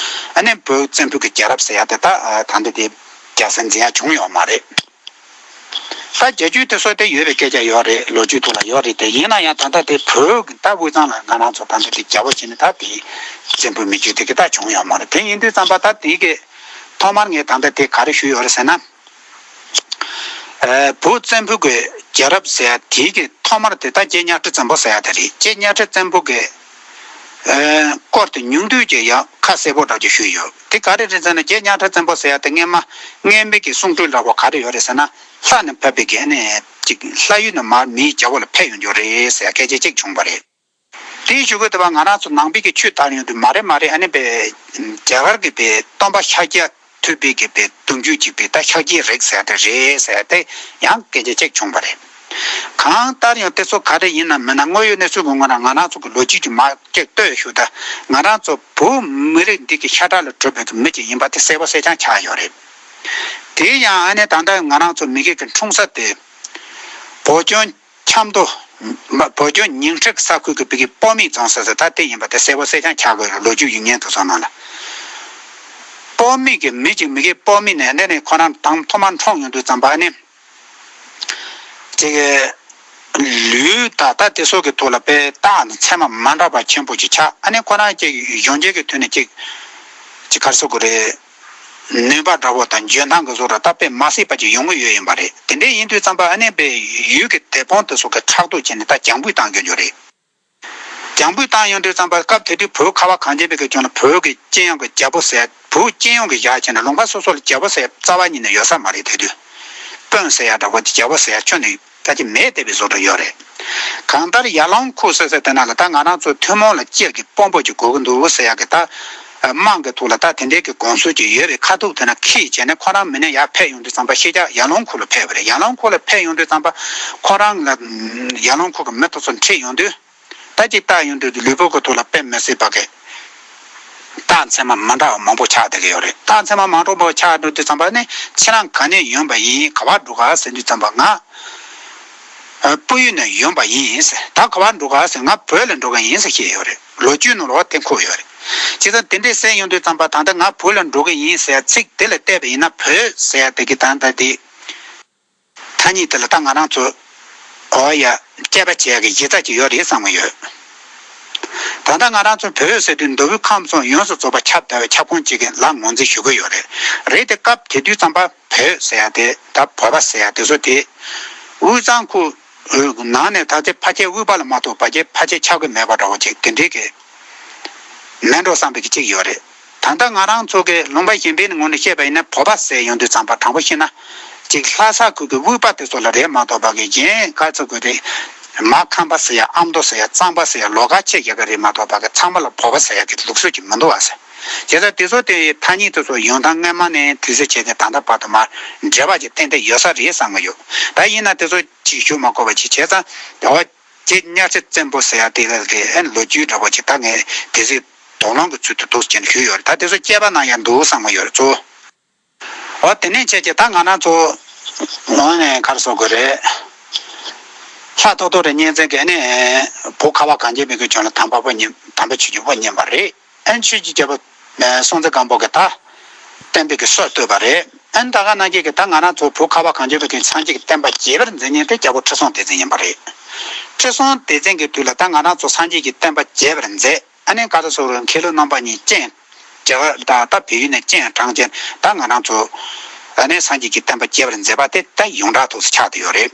ཨ་ནི་བོད་བཙན་པོའི་གི་རྒྱལ་རབས་ཟེར་ཡ་དེ་ད་ད་འདི་དེ་རྒྱལ་སྲིད་འཛིན་ཡ་བྱུང་ཡོད་མ་རེད། ད་རྒྱལ་རྒྱུད་དེ་ཚོ་དེ་ཡོད་པའི་སྐད་ཆ་ཡོད་རེད། ལོ་རྒྱུས་ཐོག་ལ་ཡོད་རེད་དེ། ཡིན་ན་ཡང་ད་ལྟ་དེ་བོད་ཀྱི་ད་དབུས་གཙང་ལ་ང་རང་ཚོ་ད་ལྟ་དེ་རྒྱལ་པོ་བྱས་ནས་ད་དེ་བཙན་པོའི་མི་རྒྱུད་དེ་གི་ད་བྱུང་ཡོད་མ་རེད། དེ་ཡིན་དུས་ཙམ་པ་ད་དེ་གི་ཐོག་མར་ངས་ད་ལྟ་དེ་ག་རེ་ཞུས་ཡོད་རེད་ཟེར་ན། ཨ་བོད་བཙན་པོ་གི་རྒྱལ་རབས་ཟེར་ཡ་དེ་གི་ཐོག་མར་དེ་ད་རྗེ་གཉའ་ཁྲི་བཙན་པོ་ཟེར་ཡ་དེ་རེད། རྗེ་གཉའ་ཁྲི་བཙན་པོ་གི་ཨ་སྐོར་དེ་ཉུང་བསྡུས་ཀྱི་ཡང་ཁ་གསལ་པོ་འདྲ་ཅིག་ཞུས་ཡོད། དེ་ག་རེ་རེད་ཟེར་ན་རྗེ་གཉའ་ཁྲི་བཙན་པོ་ཟེར་ཡ་དེ་སྔས་མ་སྔས་མའི་གི་གསུང་སྤྲུལ་འདྲ་པོ་ག་རེ་ཡོད་རེད་ཟེར་ན། ལྷ་ནས་ཕེབས་པའི་གི་ཨ་ནི་ཅིག་ལྷ་ཡུལ་ནས་མར་མིའི་རྒྱལ་པོ་ལ་ཕེབས་ཡོང་རྒྱུ་རེད་ཟེར་ཡ་སྐད་ཆ་ཅིག་བྱུང་བ་རེད། དེའི་གཞུག་གུ་དེ་བ་ང་རང་ཚོ་ནང་པའི་གི་ཆོས་དར་ཡོང་དུས་མ་རེད་མ་རེད། ཨ་ནི་པའི་རྒྱ་གར་གི་པའི་སྟོན་པ་ཤཱཀྱ་ཐུབ་པའི་གི་པའི་གདུང་རྒྱུད་ཅིག་པའི་ད་ཤཱཀྱའི་རིགས་ཟེར་ཡ་དེ་རེད་ཟེར་ཡ་དེ་ཡང་སྐད་ཆ་ཅིག་བྱུང་བ་རེད། གང་ལྟར་ཡང་དེ་ཚོ་ག་རེ་ཡིན་ན་མིན་ན་དངོས་ཡོད་གནས་ཚུལ་གི་ངོ་ན་ང་རང་ཚོ་གི་ལོ་རྒྱུས་ཀྱི་མ་ཅིག་ལྟོས་ཞུ་ད། ང་རང་ཚོ་བོད་མི་རིགས་འདི་གི་ཤ་ཁྲག་ལས་གྲུབ་པའི་གི་མི་ཅིག་ཡིན་པ་དེ་གསལ་པོ་གསལ་རྐྱང་ཆགས་ཡོད་རེད། དེ་ཡང་ཨ་ནི་ད་ལྟ་ང་རང་ཚོ་མི་རིགས་ཀྱི་འཁྲུངས་ས་དེ་བོད་ལྗོངས་ཆབ་མདོ། བོད་ལྗོངས་ཉིང་ཁྲི་ས་ཁུལ་གྱི་བོད་ཀྱི་སྤོ་མིག་རྫོང་ཟེར་ཟེར་ད་དེ་ཡིན་པ་དེ་གསལ་པོ་གསལ་རྐྱང་ཆགས་དགོས་རེད། ལོ་རྒྱུས་ཡིག་རྙིང་དེ་ཚོ་ནང་ལ། སྤོ་མིག་གི་མི་གཅིག་མི་གི་སྤོ་མིག་ནས་འདི་ནས་ཁོ་རང་དང་ཐོག་མར་འཁྲུངས་ཡོང་དུས་ཙམ་པ་ནི། ཅིག་ལུས་དང་ད་དེ་ཚོ་གི་ཐོག་ལ་དཔེ་རྟགས་ནི་མཚན་མ་མ་འདྲ་བ་ཆེན་པོ་ཅིག་ཆགས། ཨ་ནི་ཁོ་རང་ཅིག་གཞོན་སྐྱེས་ཀྱི་དུས་ནས་ཅིག་ཅིག་ག་རེ་ཟེར་དགོས་རེད། ནུས་པ་འདྲ་བོ་དང་འཇོན་ཐང་གི་བཟོ་འདྲ་ད་དཔེ་མ་སྲིད་པ་ཅིག་ཡོང་གི་ཡོད་ཡིན་པ་རེད། དེ་འདྲ་ཡིན་དུས་ཙམ་པ་ཨ་ནི་དཔེ་ཡུལ་གྱི་དེད་དཔོན་དེ་ཚོ་གི་ཕྲག་དོག་བྱས་ནས་ད་རྒྱང་འབུད་བཏང་གི་ཡོད་རེད། རྒྱང་འབུད་བཏང་ཡོང་དུས་ཙམ་པ་སྐབས་དེ་དུས་བོད་ཁ་བ་གངས་ཅན་པའི་གི་ལྗོངས་ལ་བོད་ཀྱི་སྤྱི་ཡོངས་ཀྱི་རྒྱལ་པོ་ཟེར་བོད་སྤྱི་ཡོངས་ཀྱི་བཞག་བྱས་ནས་ལུང་པ་སོ་སོ་ལ་རྒྱལ་པོ་ཟེར་རྩ་བ་ཉིད་ནས་ཡོད་ས་མ་རེད། དེ་དུས་དཔོན་ཟེར་ཡ་འདྲ་བོ་དེ་རྒྱལ་པོ་ཟེར་ཡ་ཁྱོན་ནས་ད་ཅི་མེད་བསྡད་པའི་བཟོ་འདྲ་ཡོད་རེད། གང་ལྟར་ཡར་ལུང་ཁུག་ཟེར་ཟེར་དེ་ན་ལ་ད་ང་རང་ཚོ་ཐུན་མོང་ལ་སྤྱིར་གྱི་དཔོན་པོ་ཅིག་དགོས་ཀྱི་འདུག་ཟེར་ཡ་གི་ད་དམངས་ཀྱི་ཐོག་ལ་ད་དེ་འདྲའི་གི་དགོངས་ཚུལ་ཅིག་ཡོད་པའི་ཁ་ཐུག་དེ་ན་ཁྱེད་བྱས་ནས་ཁོ་རང་མི་ནས་ཡར་ཕེབས་ཡོང་དུས་ཙམ་པ་ཤེས་རྒྱ་ཡར་ལུང་ཁུག་ལ་ཕེབས་པ་རེད། ཡར་ལུང་ཁུག་ལ་ཕེབས་ཡོང་དུས་ཙམ་པ་ཁོ་རང་ལ་ཡར་ལུང་ཁུག་གི་མི་དེ་ཚོ་འཁྲིད་ཡོང་དུས། ད་ཅིག་བལྟ་ཡོང་དུས་ལུས་པོ་གི་ཐོག་ལ་དཔེ་མི་སྲིད་པ་གི་རྟགས་མཚན་མ་མ་འདྲ་བ་མང་པོ་ཆགས་བསྡད་ཀྱི་ཡོད་རེད། རྟགས་མཚན་མ་མང་པོ་ཆགས་འགྲོ་དུས་ཙམ་པ་ནི་ཁྱེད་རང་ག་ནས་ཡོང་པ་ཡིན་ག་པར་འགྲོ་ག་ཟེར་དུས་ཙམ་པ་ང་ སྤོ་ཡུལ་ནས་ཡོང་པ་ཡིན་ཟེར། ད་ག་པར་འགྲོ་ག་ཟེར། ང་བོད་ལ་འགྲོ་གི་ཡིན་ཟེར་བཤད་ཡོད་རེད། ལོ་རྒྱུས་ནང་ལོགས་དེ་འཁོད་ཡོད་རེད། བྱས་ཙང་དེ་འདྲས་ཟེར་ཡོང་དུས་ཙམ་པ། ད་ལྟ་ང་བོད་ལ་འགྲོ་གི་ཡིན་ཟེར་ཚིག་དེ་ལ་བལྟས་པ་ཡིན་ན། བོད་ཟེར་ཡ་དེ་གི་ད་ལྟ་དེ་ཐ་སྙད་དེ་ལ་ད་ང་རང་ཚོ། འོ་ཡ། དཔྱད་པ་བྱེད་ཡ་གི་གཞི་རྩ་ཅིག་ཡོད་རེད་བསམ་གི་ཡོད། ད་ལྟ་ང་རང་ཚོ་བོད་ཟེར་དུས་མདོ་དབུས་ཁམས་གསུམ་ཡོངས་སུ་རྫོགས་པ་ཁྱབ་བསྡད་པའི་ཁྱབ་ཁོངས་གཅིག་གི་ལ་ངོས་འཛིན་ཞུ་གི་ཡོད་རེད། རེད་དེ། སྐབས་དེ་དུས་ཙམ་པ་བོད་ཟེར་ཡ་དེ། ད་བོད་པ་ཟེར་ཡ་དེ་ཚོ་དེ། དབུས་གཙང་ཁུལ་ནང་ནས། ད་ཆ་ཕལ་ཆེར་དབུས་པ་ལ་མ་གཏོགས་ཕལ་ཆེར་ཕལ་ཆེར་ཁྱབ་གི་མེད་པ་འདྲ་བོ་ཅིག་དེ་འདྲའི་གི་མེད་འགྲོ་བསམ་པའི་གི་གཅིག་ཡོད་རེད། ད་ལྟ་ང་རང་ཚོ་གི་ལུང་པ་གཞན་པའི་ངོས་ནས་བཤད་པ་ཡིན་ན། བོད་པ་ཟེར་ཡོང་དུས་ཙམ་པ། དྲང་པོ་བཤད་ན། ཅིག་ལྷ་ས་ཁུལ་གི་དབུས་པ་དེ་ཚོ་ལ་རེད་མ་གཏོགས་པ་གི། གཞན་ག་ཚོད་ཀྱི་རེད། མར་ཁམས་པ་ཟེར་ཡ། ཨ་མདོ་ཟེར་ཡ། གཙང་པ་ཟེར་ཡ། ལོགས་ཀ་ཆེ་རྒྱག་གི་རེད་མ་གཏོགས་པ་གི། ཚང་མ་ལ་བོད་པ་ཟེར་ཡ་གི་ལུགས་སྲོལ་ཅིག་མི་འདུག་བ་ཟེར། བྱས་ཙང་དེ་ཚོ་དེ་ཐ་སྙད་དེ་ཚོ་ཡོང་སྟངས་སྔ་མ་ནས་དུས་ཚོད་བྱས་ཏེ་ད་ལྟ་བར་དུ་མར་འབྲེལ་བ་ཅིག་ཏན་ཏན་ཡོད་ས་རེད་བསམ་གི་ཡོད། ད་ཡིན་ན་དེ་ཚོ་ཅིག་ཞུ་མ་དགོས་པ་ཅིག་བྱས་ཙང་། འོ། ཁྱེད་གཉའ་ཁྲི་བཙན་པོ་ཟེར་ཡ་དེ་ལ་གི་ཨེ་ལོ་རྒྱུས་འདྲ་པོ་ཅིག་ད་ངས་དེ་ཚོའི་དོགས་སློང་གི་ཚུལ་དུ་འདུག་ཅེས་ཞུས་ཡོད་རེད། ད་དེ་ཚོ་དཔྱད་པ་གནང་ཡ་འདུག་བསམ་གི་ཡོད་རེད། གཙོ་བོ། འོ། དེ་ནས་བྱས་ཀྱི་ད་ང་རང་ཚོ་ངོས་ནས་ག་རེ་ཟེར་དགོས་རེད། ལྷ་ཐོ་ཐོ་རི་གཉན་བཙན་གྱི་ཨ་ནི་བོད་ཁ་བ་གངས་ཅན་པའི་གི་ལྗོངས་ལ་དམ་པ་པོ་ཉིད། དམ་པའི་ཆོས་ཀྱི་བུ་བརྙེས་པ་རེད། ཨན་ཆོས་ཀྱི་རྒྱལ་པོ་སྲོང་བཙན་སྒམ་པོ་གི་ད་བསྟན་པའི་གི་སྲོལ་བཏོད་པ་རེད། ཨན་ད་ག་ནང་བཞིན་གི་ད་ང་རང་ཚོ་བོད་ཁ་བ་གངས་ཅན་པའི་གི་སངས་རྒྱས་ཀྱི་བསྟན་པ་རྒྱས་པར་མཛད་མཁན་དེ་རྒྱལ་པོ་ཁྲི་སྲོང་ལྡེ་བཙན་ཡིན་པ་རེད། ཁྲི་སྲོང་ལྡེ་བཙན་གྱི་དུས་ལ་ད་ང་རང་ཚོ་སངས་རྒྱས་ཀྱི་བསྟན་པ་རྒྱས་པར་མཛད། ཨ་ནི་ག་རེ་ཟེར་དགོས་རེད། མཁན་སློབ་རྣམ་པ་གཉིས་སྤྱན། རྒྱ་གར་ད་ད་བལ་ཡུལ་ནས་སྤྱན་དྲངས་བྱས། ད་ང་རང་ཚོ་ཨ་ནི་སངས་རྒྱས་ཀྱི་བསྟན་པ་རྒྱས་པར་མཛད་པ་དེ་ད་ཡོངས་གྲགས་ཐོག་ཏུ་ཆགས་བསྡད་ཡོད་རེད།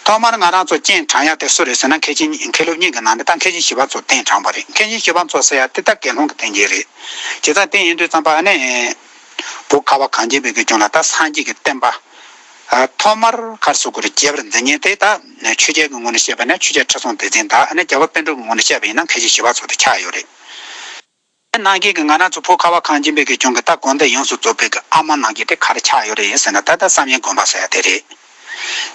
ཐོག་མར་ང་རང་ཚོ་སྤྱན་དྲངས་ཡ་དེ་སུ་རེད་ཟེར་ན། མཁན་ཆེན། མཁན་སློབ་གཉིས་ཀྱི་ནང་ནས་ད་མཁན་ཆེན་ཞི་བ་འཚོ་སྤྱན་དྲངས་པ་རེད། མཁན་ཆེན་ཞི་བ་འཚོ་ཟེར་ཡ་དེ་ད་དགེ་སློང་གི་བསྟན་རྒྱུན་རེད། བྱས་ཙང་དེ་ཡིན་དུས་ཙམ་པ་ཨ་ནི་བོད་ཁ་བ་གངས་ཅན་པའི་གི་ལྗོངས་ལ་ད་སངས་རྒྱས་ཀྱི་བསྟན་པ་ཨ་ཐོག་མར་ག་རེ་ཟེར་དགོས་རེད། རྒྱས་པར་མཛད་མཁན་དེ། ད་ཆོས་རྒྱལ་གྱི་ངོས་ནས་བཤད་པ་ན་ཆོས་རྒྱལ་ཁྲི་སྲོང་ལྡེ་བཙན་དང་། ཨ་ནི་རྒྱལ་བ་དཔལ་འབྲུག་གི་ངོས་ནས་བཤད་པ་ཡིན་ན་མཁན་ཆེན་ཞི་བ་འཚོ་དེ་ཆགས་ཡོད་རེད། ནང་བཞིན་གྱི་ང་རང་ཚོ་བོད་ཁ་བ་གངས་ཅན་པའི་གི་ལྗོངས་ཀྱི་ད་དགོན་སྡེ་ཡོངས་སུ་རྫོགས་པའི་གི་ཨ་མ་ནང་བཞིན་དེ་ག་རེ་ཆགས་ཡོད་རེད་ཟེར་ན། ད་ལྟ་བསམ་ཡས་དགོན་པ་ཟེར་ཡ་དེ་རེད།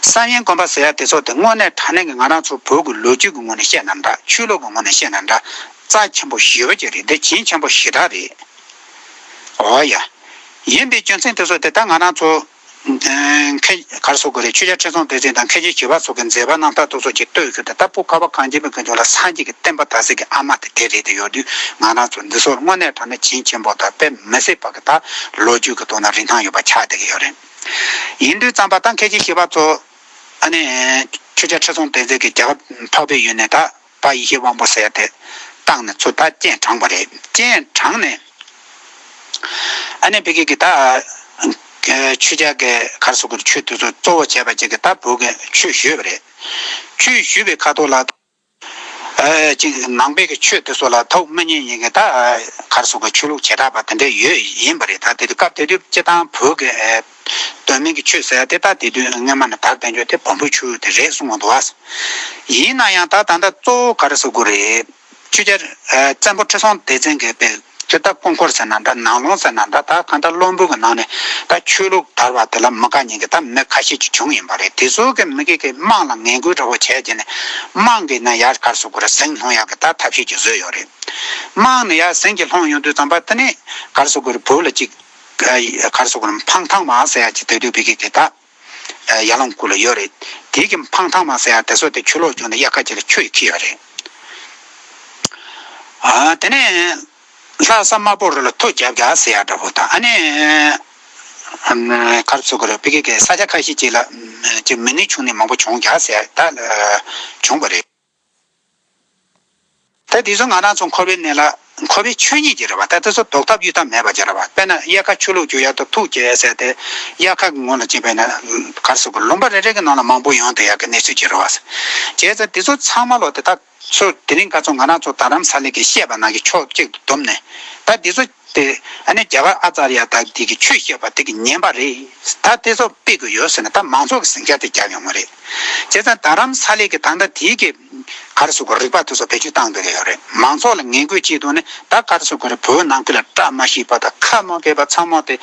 བསམ་ཡས་དགོན་པ་ཟེར་ཡ་དེ་ཚོ་དེ་དངོས་གནས་དྲང་གནས་ཀྱི་ང་རང་ཚོ་བོད་ཀྱི་ལོ་རྒྱུས་ཀྱི་ངོས་ནས་བཤད་ན་འདྲ། ཆོས་ལུགས་ཀྱི་ངོས་ནས་བཤད་ན་འདྲ། རྩ་ཆེན་པོ་ཞེ་པོ་ཅིག་རེད། དེ་བྱིན་ཆེན་པོ་ཞེ་དྲག་རེད། འོ་ཡ། ཡིན་པའི་རྒྱུ་མཚན་དེ་ཚོ་དེ་ད་ང་རང་ཚོ་མཁན། ག་རེ་ཟེར་དགོས་རེད། ཆོས་རྒྱལ་ཁྲི་སྲོང་ལྡེ་བཙན་དང་མཁན་ཆེན་ཞི་བ་འཚོ་གི་མཛད་པ་རྣམ་ཐར་དེ་ཚོ་ཅིག་ལྟོས་ཞུས་ཏེ། ད་བོད་ཁ་བ་གངས་ཅན་པའི་གི་ལྗོངས་ལ་སངས་རྒྱས་ཀྱི་བསྟན་པ་དར་སའི་གི་ཨ་མ་དེ་དེ་རེད་དེ་ཡོད་དུས། ང་རང་ཚོ་འདི་ཚོ་དངོས་གནས་དྲང་གནས་བྱིན་ཆེན་པོ་དང་དཔེ་མི་སྲིད་པ་གི་ད་ལོ་རྒྱུས་ཀྱི་ཐོག་ན་རིན་ཐང་ཡོད་པ་ཆགས་བསྡད་ཀྱི་ཡོད་རེད། ཡིན་དུས་ཙམ་པ་ད་མཁན་ཆེན་ཞི་བ་འཚོ་ཨ་ནི་ཆོས་རྒྱལ་ཁྲི་སྲོང་ལྡེ་བཙན་གྱི་རྒྱལ་ཁབ་འཕགས་པའི་ཡུལ་ནས་ད་དཔལ་ཡེ་ཤེས་དབང་པོ་ཟེར་ཡ་དེ་བཏང་ནས་ཚུར་ད་སྤྱན་དྲངས་པ་རེད། སྤྱན་དྲངས་ནས། ཨ་ནི་ཕ་གི་གི་ད་ཆོས་རྒྱལ་གྱི་ག་རེ་ཟེར་དགོས་རེད། ཆོས་དེ་ཚོ་གཙོ་བོ་བྱས་པ་ཅིག་གི་ད་བོད་ཀྱི་ཆོས་ཞུས་པ་རེད། ཆོས་ཞུས་པའི་ཁ་ཐོག་ལ། ཨ་ཅིག་ནང་པའི་གི་ཆོས་དེ་ཚོ་ལ་ཐུགས་མི་མཉེས་མཁན་གྱི་ད་ག་རེ་ཟེར་དགོས། ཆོས་ལུགས་བྱེ་བྲག་པ་དེ་འདྲ་ཡོད་ཡིན་པ་རེད། ད་དེ་དུས་སྐབས་དེ་དུས་སྤྱིར་བཏང་བོད་ཀྱི་ཨ་གདོད་མའི་གི་ཆོས་ཟེར་ཡ་དེ་ད་དེ་དུས་སྔོན་མ་ནས་དར་བསྡད་རྒྱུ་དེ་བོན་པོའི་ཆོས་དེ་རེད་གསུངས་པ་འདུག་བ། ཡིན་ན་ཡང་ད་ད་ལྟ་གཙོ་བོ་ག་རེ་ཟེར་དགོས་རེད། ཆོས་རྒྱལ་ཨ་བཙན་པོ་ཁྲི་སྲོང་ལྡེ་བཙན་གྱི་དཔེ་དེ་ད་སྐུ་འཁོར་ཟེར་ན་འདྲ། ནང་ལུང་ཟེར་ན་འདྲ། ད་གང་ལྟར་བློན་པོ་གི་ནང་ནས་ད་ཆོས་ལུགས་དར་བ་དེ་ལ་མི་དགའ་མཁན་གྱི་ད་མི་ཁ་ཤས་ཅིག་བྱུང་ཡིན་པ་རེད། དེ་ཚོ་གི་མི་གི་གི་དམངས་ལ་ངན་སྐུལ་འདྲ་བོ་བྱས་རྗེས་ནས། དམངས་ཀྱི་ནང་ཡར་ག་རེ་ཟེར་དགོས་རེད། ཟིང་སློང་ཡག་གི་ད་ཐབས་ཤེས་ཅིག་བཟོས་ཡོད་རེད། དམངས་ནས་ཡར་ཟིང་གི་སློང་ཡོང་དུས་ཙམ་པ། དེ་ནས་ག་རེ་ཟེར་དགོས་རེད། བོད་ལ་ཅིག་ག་རེ་ཟེར་དགོས་རེད། འཕང་ཐང་མ་ཟེར་ཡ་ཅིག་དེ་དུས་ཕ་གི་གི་ད། ཡར་ཀླུང་ཁུལ་ལ་ཡོད་རེད། དེ་གི་འཕང་ཐང་མ་ཟེར་ཡ་དེ་ཚོ་དེ་ཆུ་ལོག་བྱུང་ནས་དབྱར་ཁ་ཅིག་ལ་ཆུ་ཡིས་འཁྱེར་ཡོད་རེད། ཨ་དེ་ནས་ལྷ་ས་དམར་པོ་རི་ལ་མཐོ་རྒྱག་རྒྱག་ཟེར་ཡ་འདྲ་པོ་དང་། ཨ་ནི་ག་རེ་ཟེར་དགོས་རེད། ཕ་གི་གི་ས་ཆ་ཁ་ཤས་ཅིག་ལ་ཅིག་མི་ནད་བྱུང་ནས་མང་པོ་བྱུང་རྒྱག་ཟེར་ཡ་ད་བྱུང་བ་རེད། ད་དེ་ཚོ་ང་རང་ཚོ་འཁོར་བའི་ནད་ལ། འཁོར་བའི་ཆོས་ཉིད་ཅིག་རེད་བ། ད་དེ་ཚོ་ཟློག་ཐབས་གཡོལ་ཐབས་མེད་པ་ཅིག་རེད་བ། དཔེར་ན་དབྱར་ཁ་ཆུ་ལོག་རྒྱུག་ཡ་དང་ཐུག་སྐྱེ་ཟེར་ཏེ། དབྱར་ཁ་གི་སྔོན་ལ་ཅིག་བྱས་ན་ག་རེ་ཟེར་དགོས། ལུང་པ་རེ་རེ་གི་ནང་ལ་མང་པོ་ཡོང་བསྡད་ཡ་གི་གནས་ཚུལ་ཅིག་རེད་བ། བྱས་ཙང་དེ་ཚོ་ཚང་མ་ལོ་དེ་དག་ཚོ་དེ་རིང་ཁ་སང་ང་རང་ཚོ་རྡ་རམ་ས་ལའི་གི་བཤད་པ་ནང་གི་ཕྱོགས་གཅིག་ཏུ་བསྡོམས་ནས། ད་དེ་ཚོ་དེ་ཨ་ནི་རྒྱ་གར་ཨ་ཙར་ཡ་དག་དེ་གི་ཆོས་བཤད་པ་དེ་གི་ཉན་པ་རེད། ད་དེ་ཚོ་དཔེ་གི་ཡོད་ཟེར་ནས་ད་མང་ཚོགས་ཀྱི་ཟིང་ཆ་དེ་རྒྱབ་ཡོང་བ་རེད། བྱས་ཙང་རྡ་རམ་ས་ལའི་གི་ད་ལྟ་དེའི་གི་ག་རེ་ཟེར་དགོས། རིག་པ་དེ་ཚོ་བེད་སྤྱོད་བཏང་བསྡད་ཀྱི་ཡོད་རེད། མང་ཚོགས་ལ་ངན་སྐུལ་བྱེད་དུས་ནི་ད་ག་རེ་ཟེར་དགོས་རེད། བོད་ནང་ཁུལ་ལ་བཀྲ་མ་ཤིས་པ་དང་ཁ་མ་གས་པ་ཚང་མ་དེ་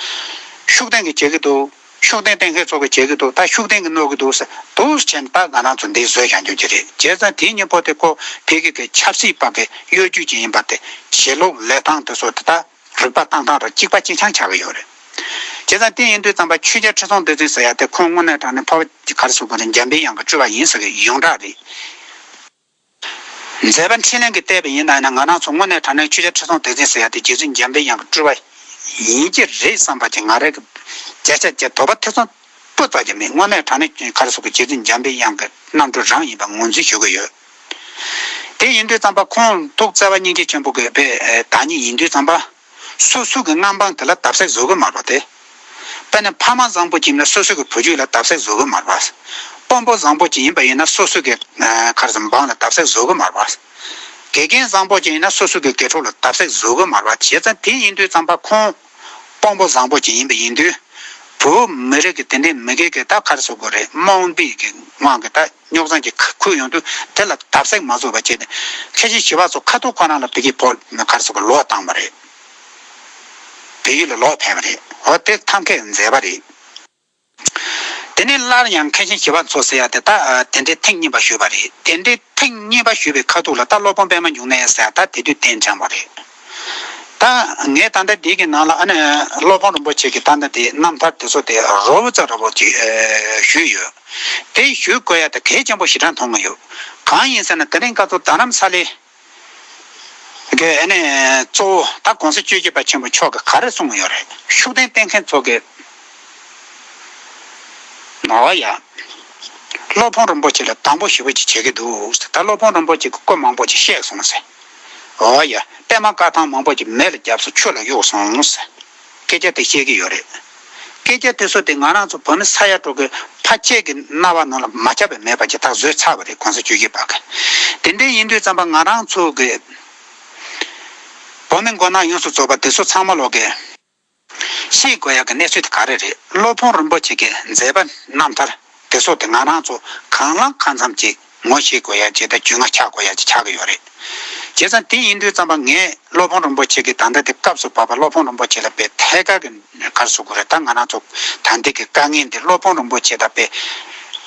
ཤུགས་ལྡན་གྱིས་བྱེད་ཀྱི་འདུག་ཤུགས་ལྡན་གཏན་འཁེལ་ཚོ་གིས་བྱེད་ཀྱི་འདུག་ད་ཤུགས་ལྡན་གྱིས་གནོད་ཀྱི་འདུག་ཟེར་འདུག་བྱས་ནས་ད་ང་རང་ཚོ་འདི་བཟོས་བཞག་རྒྱུ་ཅིག་རེད། བྱས་ཙང་དེའི་སྙིང་པོ་དེ་ཁོ་ཕ་གི་གི་ཆབ་སྲིད་པ་གི་གཡོ་ཇུས་ཅིག་ཡིན་པ་དེ། བྱེད་ལུགས་ལས་སྟངས་དེ་ཚོ་དེ་ད་རིག་པ་བཏང་སྟངས་དང་གཅིག་པ་གཅིག་རྐྱང་ཆགས་ཀྱི་ཡོད་རེད། བྱས་ཙང་དེ་ཡིན་དུས་ཙམ་པ་ཆོས་རྒྱལ་ཁྲི་སྲོང་ལྡེ་བཙན་ཟེར་ཡ་དེ་ཁོང་དངོས་གནས་དྲང་གནས་འཕགས་པ་ག་རེ་ཟེར་དགོས་རེད། འཇམ་པའི་དབྱངས་ཀྱི་སྤྲུལ་པ་ཡིན་ཟེར་གི་ཡོངས་གྲགས་རེད། མཛད་པ་འཕྲིན་ལས་ཀྱིས་བལྟས་པ་ཡིན་ན་ཡང་ང་རང་ཚོ་དངོས་གནས་དྲང་གནས་ཆོས་རྒྱལ་ཁྲི་སྲོང་ལྡེ་བཙན་ཟེར་ཡ་དེ་རྗེ་བཙུན་འཇམ་པའི་དབྱངས་ཀྱི་སྤྲུལ་པ་ཡིན་གྱི་རེད་བསམ་པ་ཅིག་ང་རང་གི་བརྒྱ་ཆ་བརྒྱ་དོགས་པ་ཐེ་ཚོམ་སྤུ་ཙམ་ཅིག་མེད། དངོས་གནས་དྲང་གནས་ག་རེ་ཟེར་དགོས། རྗེ་བཙུན་འཇམ་པའི་དབྱངས་ཀྱི་རྣམ་སྤྲུལ་རང་ཡིན་པ་ངོས་འཛིན་ཞུ་གི་ཡོད། དེ་ཡིན་དུས་ཙམ་པ་ཁོང་ཐུགས་བརྩེ་བ་སྙིང་རྗེ་ཆེན་པོ་གི་བའི་བདག་ཉིད་ཡིན་དུས་ཙམ་པ། སོ་སོ་གི་མངའ་འབངས་དེ་ལ་བརྡབ་གསིག་བཟོ་གི་མ་རེད་པ་དེ། དཔེར་ན་ཕ་མ་བཟང་པོ་ཅིག་ཡིན་ན་སོ་སོ་གི་བུ་རྒྱུད་ལ་བརྡབ་གསིག་བཟོ་གི་མ་རེད་པ། དཔོན་པོ་བཟང་པོ་ཅིག་ཡིན་པ་ཡིན་ན་སོ་སོ་གི་ཨ་ག་རེ་ཟེར་འབངས་ལ་བརྡབ་གསིག་བཟོ་གི་མ་རེད་པ། དགེ་རྒན་བཟང་པོ་ཅིག་ཡིན་ན་སོ་སོ་གི་དགེ་ཕྲུག་ལ་བརྡབ་གསིག་བཟོ་གི་མ་རེད་པ། བྱས་ཙང་དེ་ཡིན་དུས་ཙམ་པ་ཁོང་དཔོན་པོ་བཟང་པོ་ཅིག་ཡིན་པ་ཡིན་དུས། བོད་མི་རིགས་ཀྱི་དེ་འདྲའི་མི་སྒེར་གྱི་ད་ག་རེ་ཟེར་དགོས་རེད། རྨོངས་པའི་གི་དབང་གིས་ད་རྙོག་འཛིང་གི་ཁུར་ཡོང་དུས་དེ་ལ་བརྡབ་གསིག་མ་བཟོ་བ་བྱས་ནས་མཁན་ཆེན་ཞི་བ་འཚོ་ཁ་ཐུག་ཁོ་རང་ལ་བོད་ཀྱི་བོད་ག་རེ་ཟེར་དགོས་ལོག་བཏང་བ་རེད། བལ་ཡུལ་ལ་ལོག་ཕེབས་པ་རེད། འོ་དེ་ཐབས་མཁས་མཛད་པ་རེད། དེ་ནས་སླར་ཡང་མཁན་ཆེན་ཞི་བ་འཚོ་ཟེར་ཡ་དེ་ད་དེ་འདྲའི་ཐེངས་གཉིས་པ་ཞུས་པ་རེད། དེ་འདྲའི་ཐེངས་གཉིས་པ་ཞུས་པའི་ཁ་ཐུག་ལ་ད་སློབ་དཔོན་པད་མ་འབྱུང་གནས་ཟེར་ཡ་ད་དེ་དུས་གདན་དྲངས་པ་རེད། ད་ངས་ད་ལྟ་འདི་གི་ནང་ལ་ཨ་ནི་སློབ་དཔོན་རིན་པོ་ཆེ་གི་ད་ལྟ་དེ་རྣམ་ཐར་དེ་ཚོ་དེ་རོབ་ཙམ་རོབ་ཙམ་ཅིག་ཨེ་ཞུས་ཡོད། དེ་ཞུ་དགོས་ཡ་དེ་གལ་ཆེན་པོ་ཞེ་དྲག་མཐོང་གི་ཡོད། གང་ཡིན་ཟེར་ན་དེ་རིང་སྐབས་སུ་རྡ་རམ་ས་ལའི་གི་ཨ་ནི་གཙོ་བོ་ད་གོང་ས་བཅུ་བཞི་པ་ཆེན་པོ་མཆོག་གིས་ག་རེ་གསུངས་ཡོད་རེད། ཤུགས་ལྡན་བསྟེན་མཁན་ཚོ་གི། ཨོ་ཡ། སློབ་དཔོན་རིན་པོ་ཆེ་ལ་དང་པོ་ཞེ་པོ་ཅིག་བྱེད་ཀྱི་འདུག་ཟེར། ད་སློབ་དཔོན་རིན་པོ་ཆེ་གི་སྐུ་མང་པོ་ཅིག་གཤེགས་སོང་ཟེར། ཨོ་ཡ། པད་མ་བཀའ་ཐང་མང་པོ་ཅིག་མེ་ལ་བརྒྱབ་སོང་། ཆུ་ལ་གཡུགས་སོང་ཟེར། སྐད་ཆ་དེ་བཤད་ཀྱི་ཡོད་རེད། སྐད་ཆ་དེ་ཚོ་དེ་ང་རང་ཚོ་བོད་མི་ས་ཡ་དྲུག་གི་ཕ་ཁྱེད་ཀྱི་རྣ་བ་ནང་ལ་མ་ཁྱབ་པ་མེད་པ་ཅིག་ད་བཟོས་ཚར་བ་རེད། གོང་ས་བཅུ་བཞི་པ་གིས། དེ་འདྲ་ཡིན་དུས་ཙམ་པ་ང་རང་ཚོ་གི་བོད་མི་མགོ་ནག་ཡོངས་སུ་རྫོགས་པ་དེ་ཚོ་ཚང་མ་ལོག་གི་ཤེས་དགོས་ཡག་གི་གནས་ཚུལ་དེ་ག་རེ་རེད། སློབ་དཔོན་རིན་པོ་ཆེ་གི་མཛད་པ་རྣམ་ཐར་དེ་ཚོ་དེ་ང་རང་ཚོ་གང་ལ་གང་འཚམ་ཅིག་ངོ་ཤེས་དགོས་ཡག་ཅིག་དང་རྒྱུས་མངའ་ཆགས་དགོས་ཡག་ཅིག་ཆགས་ཀྱི་ཡོད་རེད། བྱས་ཙང་དེ་ཡིན་དུས་ཙམ་པ་ངས་སློབ་དཔོན་རིན་པོ་ཆེ་གི་ད་ལྟ་དེ་སྐབས་སུ་བབས་པ་སློབ་དཔོན་རིན་པོ་ཆེ་ལ་དཔེ་ཐད་ཀར་གི་ག་རེ་ཟེར་དགོས་རེད། ད་ང་རང་ཚོ་ད་ལྟའི་གི་དཀའ་ངལ་འདི་སློབ་དཔོན་རིན་པོ་ཆེ་དང་དཔེ་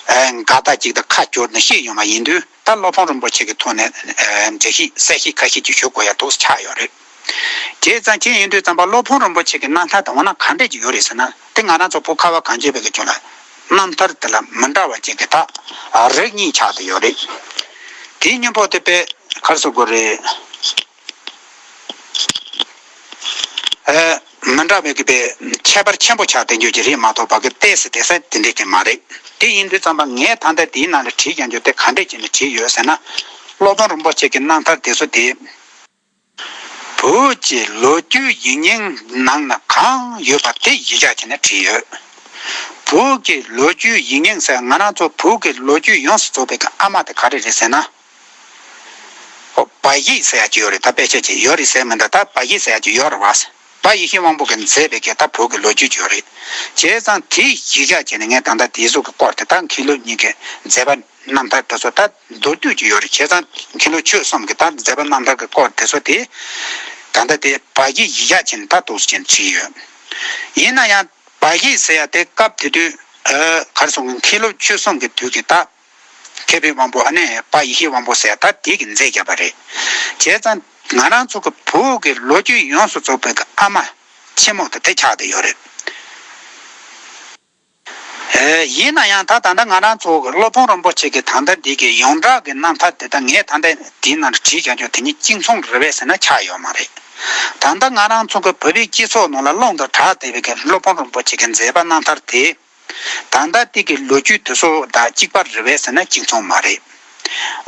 ཨ་དགའ་ཟླ་གཅིག་དང་ཁ་བསྒྱུར་ནས་བཤད་ཡོང་བ་ཡིན་དུས། ད་སློབ་དཔོན་རིན་པོ་ཆེ་གི་ཐོག་ནས་ཨ་འགྲེལ་བཤད་གསལ་བཤད་ཁ་ཤས་ཅིག་ཞུ་དགོས་ཡ་འདུག་ཆགས་ཡོད་རེད། བྱས་ཙང་ཅི་ཡིན་དུས་ཙམ་པ་སློབ་དཔོན་རིན་པོ་ཆེ་གི་རྣམ་ཐར་དེ་འོ་ན་ག་འདྲས་ཅིག་ཡོད་རེད་ཟེར་ན། དེ་ང་རང་ཚོ་བོད་ཁ་བ་གངས་ཅན་པའི་གི་ཁྱོན་ལ་རྣམ་ཐར་དེ་ལ་མི་འདྲ་བ་ཅིག་གི་ད་རིགས་གཉིས་ཆགས་བསྡད་ཡོད་རེད། དེའི་སྙིང་པོ་དེ་དཔེ་ག་རེ་ཟེར་དགོས་རེད། ཨ། མི་འདྲ་བའི་གི་པའི་ཁྱད་པར་ཆེན་པོ་ཆགས་བསྡད་རྒྱུ་ཅིག་རེད་མ་གཏོགས་ཕ་གི་ཏོག་ཙམ་ཏོག་ཙམ་དེ་འདྲས་ཅིག་མ་རེད། དེ་ཡིན་དུས་ཙམ་པ་ངས་ད་ལྟ་དེའི་ནང་ལ་བྲིས་ཀྱང་རྒྱུ་དེ་ག་འདྲས་ཅིག་ནས་བྲིས་ཡོད་ཟེར་ན། སློབ་དཔོན་རིན་པོ་ཆེ་གི་རྣམ་ཐར་དེ་ཚོ་དེ། བོད་ཀྱི་ལོ་རྒྱུས་ཡིག་རྙིང་ནང་ན་གང་ཡོད་པ་དེ་གཞི་བཞག་བྱས་ནས་བྲིས་ཡོད། བོད་ཀྱི་ལོ་རྒྱུས་ཡིག་རྙིང་ཟེར་ང་རང་ཚོ་བོད་ཀྱི་ལོ་རྒྱུས་ཡོངས་སུ་རྫོགས་པའི་གི་ཨ་མ་དེ་ག་རེ་རེད་ཟེར་ན། ཨོ་བ་ཡིག་ཟེར་ཡ་ཅིག་ཡོད་རེད། ད་དཔེ་ཆ་ཅིག་ཡོད་རེད་ཟེར་མི་འདུག་ད་བ་ཡིག་ཟེར་ཡ་ཅིག་ཡོད་རེད་བ། བ་ཡེ་ཤེས་དབང་པོ་གིས་མཛད་པའི་གི་ད་བོད་ཀྱི་ལོ་རྒྱུས་ཅིག་ཡོད་རེད། བྱས་ཙང་དེ་གཞི་བཞག་བྱས་ནས་ངས་ད་ལྟ་དེ་ཚོ་གི་སྐོར་དེ་དག་མཁན་སློབ་གཉིས་ཀྱི་མཛད་པ་རྣམ་ཐར་དེ་ཚོ་ད་མདོར་བསྡུས་ཅིག་ཡོད་རེད། བྱས་ཙང་མཁན་སློབ་ཆོས་གསུམ་གྱི་ད་མཛད་པ་རྣམ་ཐར་གྱི་སྐོར་དེ་ཚོ་དེ་ད་ལྟ་དེ་བ་ཡིག་གཞི་བཞག་བྱས་ནས་ད་འདུག་སེ་བྱས་ནས་བྲིས་ཡོད། ཡིན་ན་ཡང་བ་ཡིག་ཟེར་ཡ་དེ་སྐབས་དེ་དུས་ཨ་ག་རེ་ཟེར་དགོས། མཁན་སློབ་ཆོས་གསུམ་གྱི་དུས་ཀྱི་ད་མཁས་པའི་དབང་པོ་ཨ་ནི་བ་ཡེ་ཤེས་དབང་པོ་ཟེར་ཡ་ད་དེ་གིས་མཛད་བརྒྱབ་པ་རེད། བྱས་ཙང་ང་རང་ཚོ་གི་བོད་ཀྱི་ལོ་རྒྱུས་ཡོངས་སུ་རྫོགས་པའི་གི་ཨ་མ་ཆེན་མོ་དེ་དེ་ཆགས་བསྡད་ཡོད་རེད། ཨེ། ཡིན་ན་ཡང་ད་ད་ལྟ་ང་རང་ཚོ་སློབ་དཔོན་རིན་པོ་ཆེ་གི་ད་ལྟ་འདི་གི་ཡོངས་གྲགས་ཀྱི་རྣམ་ཐར་དེ་དག་ངས་ད་ལྟ་འདིའི་ནང་ལ་བྲིས་བཞག་རྒྱུ་དེ་ཉིད་གཅིག་མཚུངས་རེད་པས་ཟེར་ན་ཆགས་ཡོད་མ་རེད། ད་ལྟ་ང་རང་ཚོ་གི་བོད་པའི་སྤྱི་ཚོགས་ནང་ལ་ཀློང་དུ་གྲགས་བསྡད་པའི་གི་སློབ་དཔོན་རིན་པོ་ཆེ་གི་མཛད་པ་རྣམ་ཐར་དེ། ད་ལྟ་དེ་གི་ལོ་རྒྱུས་དེ་ཚོ་དང་གཅིག་པ་རེད་པས་ཟེར་ན་གཅིག་མཚུངས་མ་རེད།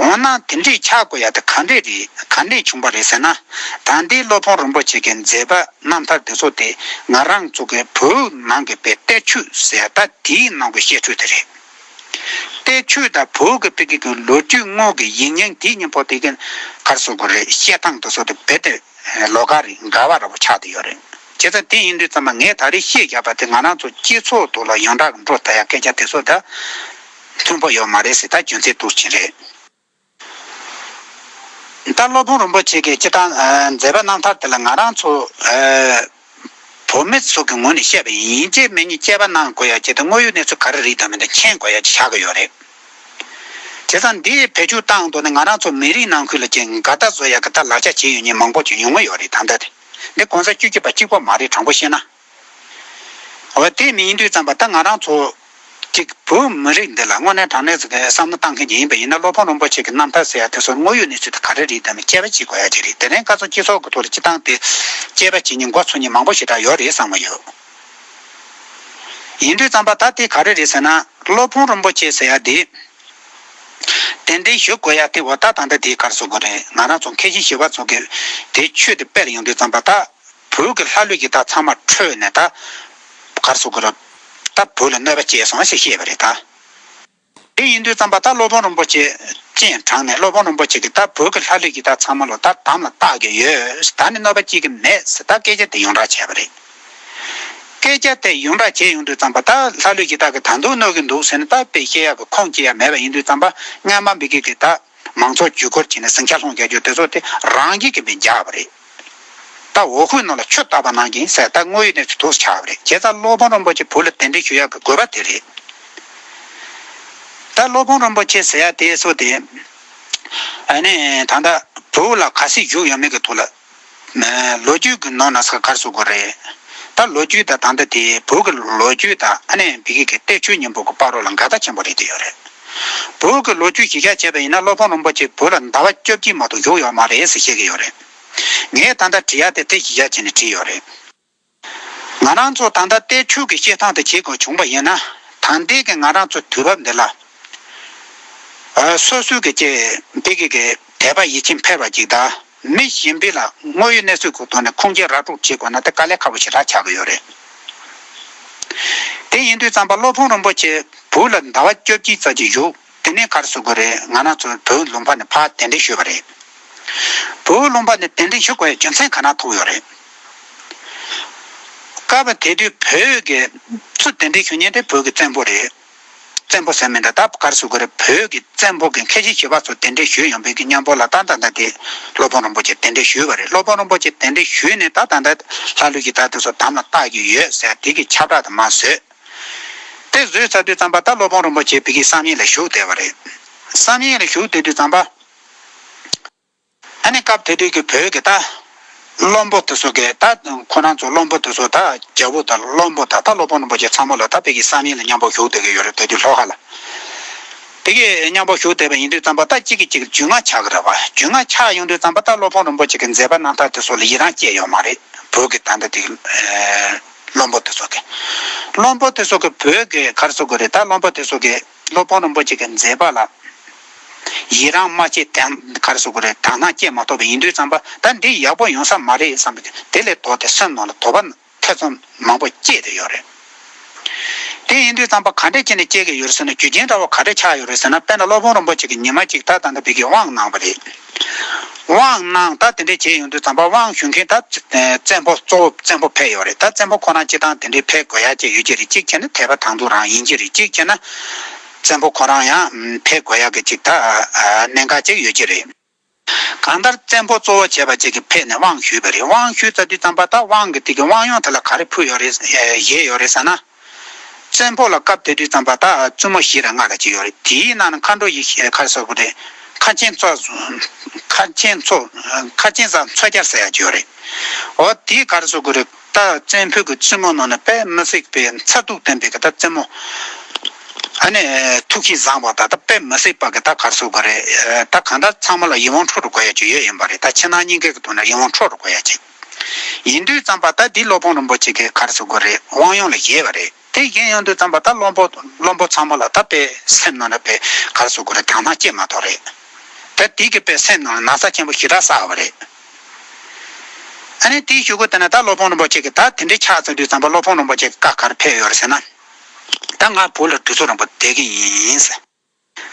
འོ་ན་དེ་འདྲས་ཆགས་དགོས་ཡ་དེ་ག་འདྲས་རེད། ག་འདྲས་བྱུང་བ་རེད་ཟེར་ན། ད་ལྟའི་སློབ་དཔོན་རིན་པོ་ཆེ་གི་མཛད་པ་རྣམ་ཐར་དེ་ཚོ་དེ་ང་རང་ཚོ་གི་བོད་ནང་གི་པའི་གཏེར་ཆོས་ཟེར་ཡ་ད་དེའི་ནང་གི་བཤད་ཚུལ་དེ་རེད། གཏེར་ཆོས་དང་བོད་ཀྱི་པའི་གི་ལོ་རྒྱུས་དངོས་ཀྱི་ཡིག་རྙིང་དེའི་སྙིང་པོ་དེ་གི་ག་རེ་ཟེར་དགོས་རེད། བཤད་སྟངས་དེ་ཚོ་དེ་རྦད་དེ་ལོགས་ཀ་རེད། འགལ་བ་འདྲ་པོ་ཆགས་བསྡད་ཡོད་རེད། བྱས་ཙང་དེ་ཡིན་དུས་ཙམ་པ་ངས་ད་རེས་བཤད་བཞག་པ་དེ་ང་རང་ཚོ་སྤྱི་ཚོགས་ཐོག་ལ་ཡོངས་གྲགས་འགྲོ་ལྟ་ཡ་སྐད་ཆ་དེ་ཚོ་ད་མཐུན་པོ་ཡོད་མ་རེད་ཟེར། ད་རྒྱུ་མཚན་འདུག་ཅིག་རེད། ད་སློབ་དཔོན་རིན་པོ་ཆེ་གིས་སྤྱིར་བཏང་ཨ་མཛད་པ་རྣམ་ཐར་དེ་ལ་ང་རང་ཚོ་ཨ་བོད་མི་ཚོ་གི་ངོས་ནས་བཤད་པ་ཡིན། ཡིན་གཅིག་མིན་གཉིས་དཔྱད་པ་གནང་དགོས་ཡ་ཆེད་དུ་དངོས་ཡོད་གནས་ཚུལ་ག་རེ་རེད་དང་མིན་དང་མཁྱེན་དགོས་ཡ་ཆགས་ཀྱི་ཡོད་རེད། བྱས་ཙང་འདི་བེད་སྤྱོད་བཏང་དོན་ནི་ང་རང་ཚོ་མི་རིགས་ནང་ཁུལ་ལ་ཅིག་འགལ་ཟླ་བཟོ་ཡ་གི་ད་ལག་ཆ་བྱེད་ཡོད་མཁན་མང་པོ་ཅིག་ཡོང་གི་ཡོད་རེད། ད་ལྟ་དེ་འདི་གོང་ས་བཅུ་གཅིག་པ་གཅིག་པོ་མ་རེད། དྲང་པོ་བཤད་ན། འོ་དེ་མིན་ཡིན་དུས་ཙམ་པ་ད་ང་རང་ཚོ་ཅིག་བོད་མི་རིགས་འདི་ལ་དངོས་གནས་དྲང་གནས་ཟིག་གི་བསམ་བློ་བཏང་མཁན་ཅིག་ཡིན་པ་ཡིན་ན། སློབ་དཔོན་རིན་པོ་ཆེ་གི་རྣམ་ཐར་ཟེར་ཡ་དེ་ཚོ་དངོས་ཡོད་གནས་ཚུལ་དང་ག་རེ་རེད་དམ་དཔྱད་པ་བྱེད་དགོས་ཡ་ཅིག་རེད། དེ་རིང་ཁ་སང་སྤྱི་ཚོགས་ཀྱི་ཐོག་ལ་སྤྱི་བཏང་དེ་དཔྱད་པ་བྱེད་མཁན་མགོ་ཚོས་མཁན་མང་པོ་ཞེ་དྲག་ཡོད་རེད་བསམ་གྱི་ཡོད། ཡིན་དུས་ཙམ་པ་ད་དེ་ག་རེ་རེད་ཟེར་ན། སློབ་དཔོན་རིན་པོ་ཆེ་ཟེར་ཡ་དེ་གདན་འདྲེན་ཞུ་དགོས་ཡ་དེ། འོ་ད་ད་ལྟ་དེ་ག་རེ་ཟེར་དགོས་རེད། ང་རང་ཚོ་མཁན་ཆེན་ཞི་བ་འཚོ་གི་དེ་ཆོས་དེ་སྤེལ་ཡོང་དུས་ཙམ་པ་ད། བོད་ཀྱི་ལྷ་ལུས་ཀྱི་དག་ཚང་མ་འཕྲོས་ནས་ད་ག་རེ་ཟེར་དགོས་རེད། ད་བོད་ལ་གནོད་པ་སྐྱེལ་སོང་ཞེས་བཤད་པ་རེད་ད། དེ་ཡིན་དུས་ཙམ་པ་ད་སློབ་དཔོན་རིན་པོ་ཆེ་སྤྱན་དྲངས་ནས། སློབ་དཔོན་རིན་པོ་ཆེ་གིས་ད་བོད་ཀྱི་ལྷ་ལུས་ཀྱི་དག་ཚང་མ་ལོ་ད་དམ་ལ་བཏགས་ཀྱི་ཡོད། ད་ནི་གནོད་པ་སྐྱེལ་གྱི་མེད་ཟེར་ད་སྐད་ཆ་དེ་ཡོངས་གྲགས་བྱས་པ་རེད། སྐད་ཆ་དེ་ཡོངས་གྲགས་བྱས་ཡོང་དུས་ཙམ་པ་ད་ལྷ་ལུས་ཀྱི་དག་གིས་ད་དུང་གནོད་ཀྱི་འདུག་ཟེར་ནས་ད་དཔེ་བཤད་ཡག་གི་ཁུངས་སྐྱེལ་ཡ་མེད་པ་ཡིན་དུས་ཙམ་པ། སྔན་མ་མི་གི་གི་ད་མང་ཚོགས་བརྒྱུད་སྐུར་བྱས་ནས་ཟིང་ཆ་སློང་རྒྱག་རྒྱུ་དེ་ཚོ་དེ་རང་གིས་གི་མི་རྒྱག་པ་རེད། ད་འོ་ཁུག་ནང་ལ་ཆུ་བཏབ་པ་ནང་བཞིན་ཟེར་ད་དངོས་ཡོད་གནས་ཚུལ་དུ་ཆགས་པ་རེད། བྱས་ཙང་སློབ་དཔོན་རིན་པོ་ཆེ་བོད་ལ་གདན་འདྲེན་ཞུ་ཡག་གི་དགོས་པ་དེ་རེད། ད་སློབ་དཔོན་རིན་པོ་ཆེ་ཟེར་ཡ་དེ་ཚོ་དེ་ཨ་ནི་ད་ལྟ་བོད་ལ་ག་ཚོད་བཞུགས་ཡོད་མེད་ཀྱི་ཐོག་ལ། ལོ་རྒྱུས་ཀྱི་ནང་ན་ས་ག་རེ་ཟེར་དགོས་རེད། ད་ལོ་རྒྱུས་དང་ད་ལྟ་དེ་བོད་ཀྱི་ལོ་རྒྱུས་དང་ཨ་ནི་བི་གི་གི་གཏེར་ཆོས་སྙིང་པོ་གི་བར་རོ་ལ་འགལ་ཟླ་ཆེན་པོ་རེད་དེ་ཡོད་རེད། བོད་ཀྱི་ལོ་རྒྱུས་གཞི་བཞག་བྱས་པ་ཡིན་ན་སློབ་དཔོན་རིན་པོ་ཆེ་བོད་ལ་ཟླ་བ་བཅོ་བརྒྱད་མ་གཏོགས་བཞུགས་ཡོད་མ་རེད་ཟེར་བཤད་ཀྱི་ཡོད་རེད། ངས་ད་ལྟ་བྲིས་ཡ་དེ་དེ་གཞི་བཞག་བྱས་ནས་བྲིས་ཡོད་རེད། ང་རང་ཚོ་ད་ལྟ་གཏེར་ཆོས་ཀྱི་བཤད་སྟངས་དེ་བྱེད་དགོས་བྱུང་པ་ཡིན་ན། ད་ལྟའི་གི་ང་རང་ཚོ་དུས་བབ་འདི་ལ། ཨ། སོ་སོའི་གི་ཅིག་བི་གི་གི་དད་པ་ཡིད་ཆེས་འཕེར་བ་ཅིག་དང་། མི་གཞན་པའི་ལ་དངོས་ཡོད་གནས་ཚུལ་གྱི་ཐོག་ནས་ཁུངས་སྐྱེལ་ར་སྤྲོད་བྱེད་དགོས་ན་དེ་དཀའ་ལས་ཁག་པོ་ཞེ་དྲག་ཆགས་ཀྱི་ཡོད་རེད། དེ་ཡིན་དུས་ཙམ་པ་སློབ་དཔོན་རིན་པོ་ཆེ་བོད་ལ་ཟླ་བ་བཅོ་བརྒྱད་ཙམ་ཅིག་བཞུགས། དེ་ནས་ག་རེ་ཟེར་དགོས་རེད། ང་རང་ཚོ་བོད་ལུང་པ་ནས་ཕར་གདན་འདྲེན་ཞུས་པ་རེད། བོད་ལུང་པ་ནས་གདན་འདྲེན་ཞུ་དགོས་ཡ་རྒྱུ་མཚན་ག་ན་ཐུག་ཡོད་རེད། སྐབས་དེ་དུས་བོད་ཀྱི་ཚུར་གདན་འདྲེན་ཞུ་མཁན་དེ་བོད་ཀྱི་བཙན་པོ་རེད། བཙན་པོ་ཟེར་མི་འདྲ་ད་ག་རེ་ཟེར་དགོས་རེད། བོད་ཀྱི་བཙན་པོ་གི་མཁན་ཆེན་ཞི་བ་འཚོ་གདན་འདྲེན་ཞུས་ཡོང་བའི་གི་མཉམ་པོ་ལ་ད་ད་ད་དེ་སློབ་དཔོན་རིན་པོ་ཆེ་གདན་འདྲེན་ཞུས་པ་རེད། སློབ་དཔོན་རིན་པོ་ཆེ་གདན་འདྲེན་ཞུས་ནས་ད་ད་ད་ལྷ་ལུས་ཀྱི་དག་དེ་ཚོ་དམ་ལ་བཏགས་ཀྱི་ཡོད་ཟེར་དེ་གི་ཁྱབ་བསྒྲགས་དེ་མར་བཟོས། དེ་བཟོས་ཚར་དུས་ཙམ་པ་ད་སློབ་དཔོན་རིན་པོ་ཆེ་བི་གི་བསམ་ཡས་ལ་བཞུགས་བསྡད་པ་རེད། བསམ་ཡས་ལ་བཞུགས་བསྡད་དུས་ཙམ་པ། ཨ་ནི་སྐབས་དེ་དུས་ཀྱི་བོད་ཀྱི་ད་བློན་པོ་དེ་ཚོ་གི་ད་ཁོ་རང་ཚོ་བློན་པོ་དེ་ཚོ་ད་རྒྱལ་པོ་དང་བློན་པོ་དང་ད་སློབ་དཔོན་རིན་པོ་ཆེ་ཚང་མ་ལ་ད་བི་གི་བསམ་ཡས་ལ་མཉམ་པོ་བཞུགས་བསྡད་ཀྱི་ཡོད་རེད། དེ་དུས་ལྷོ་ཁ་ལ། དེ་གི་མཉམ་པོ་བཞུགས་བསྡད་པ་ཡིན་དུས་ཙམ་པ་ད་གཅིག་གིས་གཅིག་རྒྱུས་མངའ་ཆགས་ཀྱི་རེད་བ། རྒྱུས་མངའ་ཆགས་ཡོང་དུས་ཙམ་པ་ད་སློབ་དཔོན་རིན་པོ་ཆེ་གི་མཛད་པ་རྣམ་ཐར་དེ་ཚོ་ལ་ཡི་རང་སྐྱེས་ཡོད་མ་རེད། བོད་ཀྱི་ད་ལྟ་དེ་གི་བློན་པོ་དེ་ཚོ་གི། བློན་པོ་དེ་ཚོ་གི་བོད་ཀྱི་ག་རེ་ཟེར་དགོས་རེད། ད་བློན་པོ་དེ་ཚོ་གི་སློབ་དཔོན་རིན་པོ་ཆེ་གི་མཛད་པ་ལ་ཡི་རང་མ་སྐྱེས་དང་ག་རེ་ཟེར་དགོས་རེད། དག་སྣང་སྐྱེས་མ་ཐུབ་པ་ཡིན་དུས་ཙམ་པ་ད་འདི་ཡག་པོ་ཡོང་ས་མ་རེད་བསམ་པ་དེ་ལས་ལྡོག་སྟེ་སེམས་ནང་ལ་དོགས་པ་ཐེ་ཚོམ་མང་པོ་སྐྱེས་ཏེ་ཡོད་རེད། དེ་ཡིན་དུས་ཙམ་པ་ག་འདྲས་བྱས་ནས་སྐྱེ་གི་ཡོད་རེད་ཟེར་ན། རྒྱུ་རྐྱེན་འདྲ་བོ་ག་འདྲས་ཆགས་ཡོད་རེད་ཟེར་ན། དཔེར་ན་སློབ་དཔོན་རིན་པོ་ཆེ་གིས་ཉི་མ་གཅིག་ད་ད་ལྟ་བི་གི་དབང་གནང་བ་རེད། དབང་གནང་ད་དེ་འདྲས་བྱས་ཡོང་དུས་ཙམ་པ་དབང་ཞུ་མཁན་ད་བཙན་པོ་གཙོ་བོ་བཙན་པོ་ཕེབས་ཡོད་རེད། ད་བཙན་པོ་ཁོ་རང་སྤྱི་བཏང་དེ་འདྲས་ཕེབས་དགོས་ཡ་ཅིག་ཡོད་ཀྱི་རེད། གཅིག་བྱས་ན་དད་པ་དང་དུ་རང་ཡིན་གྱི་རེད། གཅིག་བྱས་ན་བཙན་པོ་ཁོ་རང་ཡང་ཕེབས་དགོས་ཡ་གི་ཅིག་ད་གནད་འགག་ཅིག་ཡོད་ཀྱི་རེད། གང་ལྟར་བཙན་པོ་གཙོ་བོ་བྱས་པ་ཅིག་གིས་ཕེབས་ནས་དབང་ཞུས་པ་རེད། དབང་ཞུས་ཚར་དུས་ཙམ་པ་ད་དབང་གི་དེ་གི་དབང་ཡོན་དེ་ལ་ག་རེ་ཕུལ་ཡོད་རེད། བཞེས་ཡོད་རེད་ཟེར་ན། བཙན་པོ་ལ་སྐབས་དེ་དུས་ཙམ་པ་ད་བཙུན་མོ་བཞི་རེ་ལྔ་རེ་ཅིག་ཡོད་རེད། དེའི་ནང་ནས་མཁའ་འགྲོ་ཡེ་ཤེས་ག་རེ་ཟེར་དགོས་རེད། མཁའ་སྤྱན་མཚོ། མཁའ་སྤྱན་མཚོ་རྒྱལ་ཟེར་ཡ་ཅིག་ཡོད་རེད། འོ་དེ་ག་རེ་ཟེར་དགོས་རེད། ད་བཙན་པོའི་གི་བཙུན་མོ་ནང་ནས་དཔེ་མི་སྲིད་པའི་མཚར་སྡུག་ལྡན་པའི་གི་ད་བཙུན་མོ། ཨ་ནི་ཐུགས་གཤིས་བཟང་བ་དང་ད་དཔེ་མི་སྲིད་པ་གི་ད་ག་རེ་ཟེར་དགོས་རེད། ད་གང་ལྟར་ཚང་མ་ལ་ཡིད་དབང་འཕྲོག་འགྲོ་དགོས་ཡ་ཅིག་ཡོད་ཡིན་པ་རེད། ད་ཕྱི་ནང་གཉིས་ཀའི་གི་ཐོག་ནས་ཡིད་དབང་འཕྲོག་འགྲོ་དགོས་ཡ་ཅིག་ཡིན་དུས་ཙམ་པ་ད་འདི་སློབ་དཔོན་རིན་པོ་ཆེ་གི་ག་རེ་ཟེར་དགོས་རེད། དབང་ཡོན་ལ་བཞེས་པ་རེད། དེ་བཞེས་ཡོང་དུས་ཙམ་པ་ད་བློན་པོ་བློན་པོ་ཚང་མ་ལ་ད་དཔེ་སེམས་ནང་ལ་དཔེ་ག་རེ་ཟེར་དགོས་རེད། དག་སྣང་སྐྱེས་མ་ཐུབ་རེད། ད་དེ་གི་དཔེ་སེམས་ནང་ལ་ན་ཚ་ཆེན་པོ་ཞེ་དྲག་བསགས་པ་རེད། ཨ་ནི་དེའི་གཞུག་གུ་དེ་ནས་ད་སློབ་དཔོན་རིན་པོ་ཆེ་གིས་ད་དེ་འདྲའི་ཆགས་ཚར་དུས་ཙམ་པ་སློབ་དཔོན་རིན་པོ་ཆེ་གི་བཀའ་ག་རེ་ཕེབས་ཡོད་རེད་ཟེར་ན། ད་ང་བོད་ལ་གྲོས་ཚོགས་རིན་པོ་བསྡད་ཀྱི་ཡིན་ཟེར།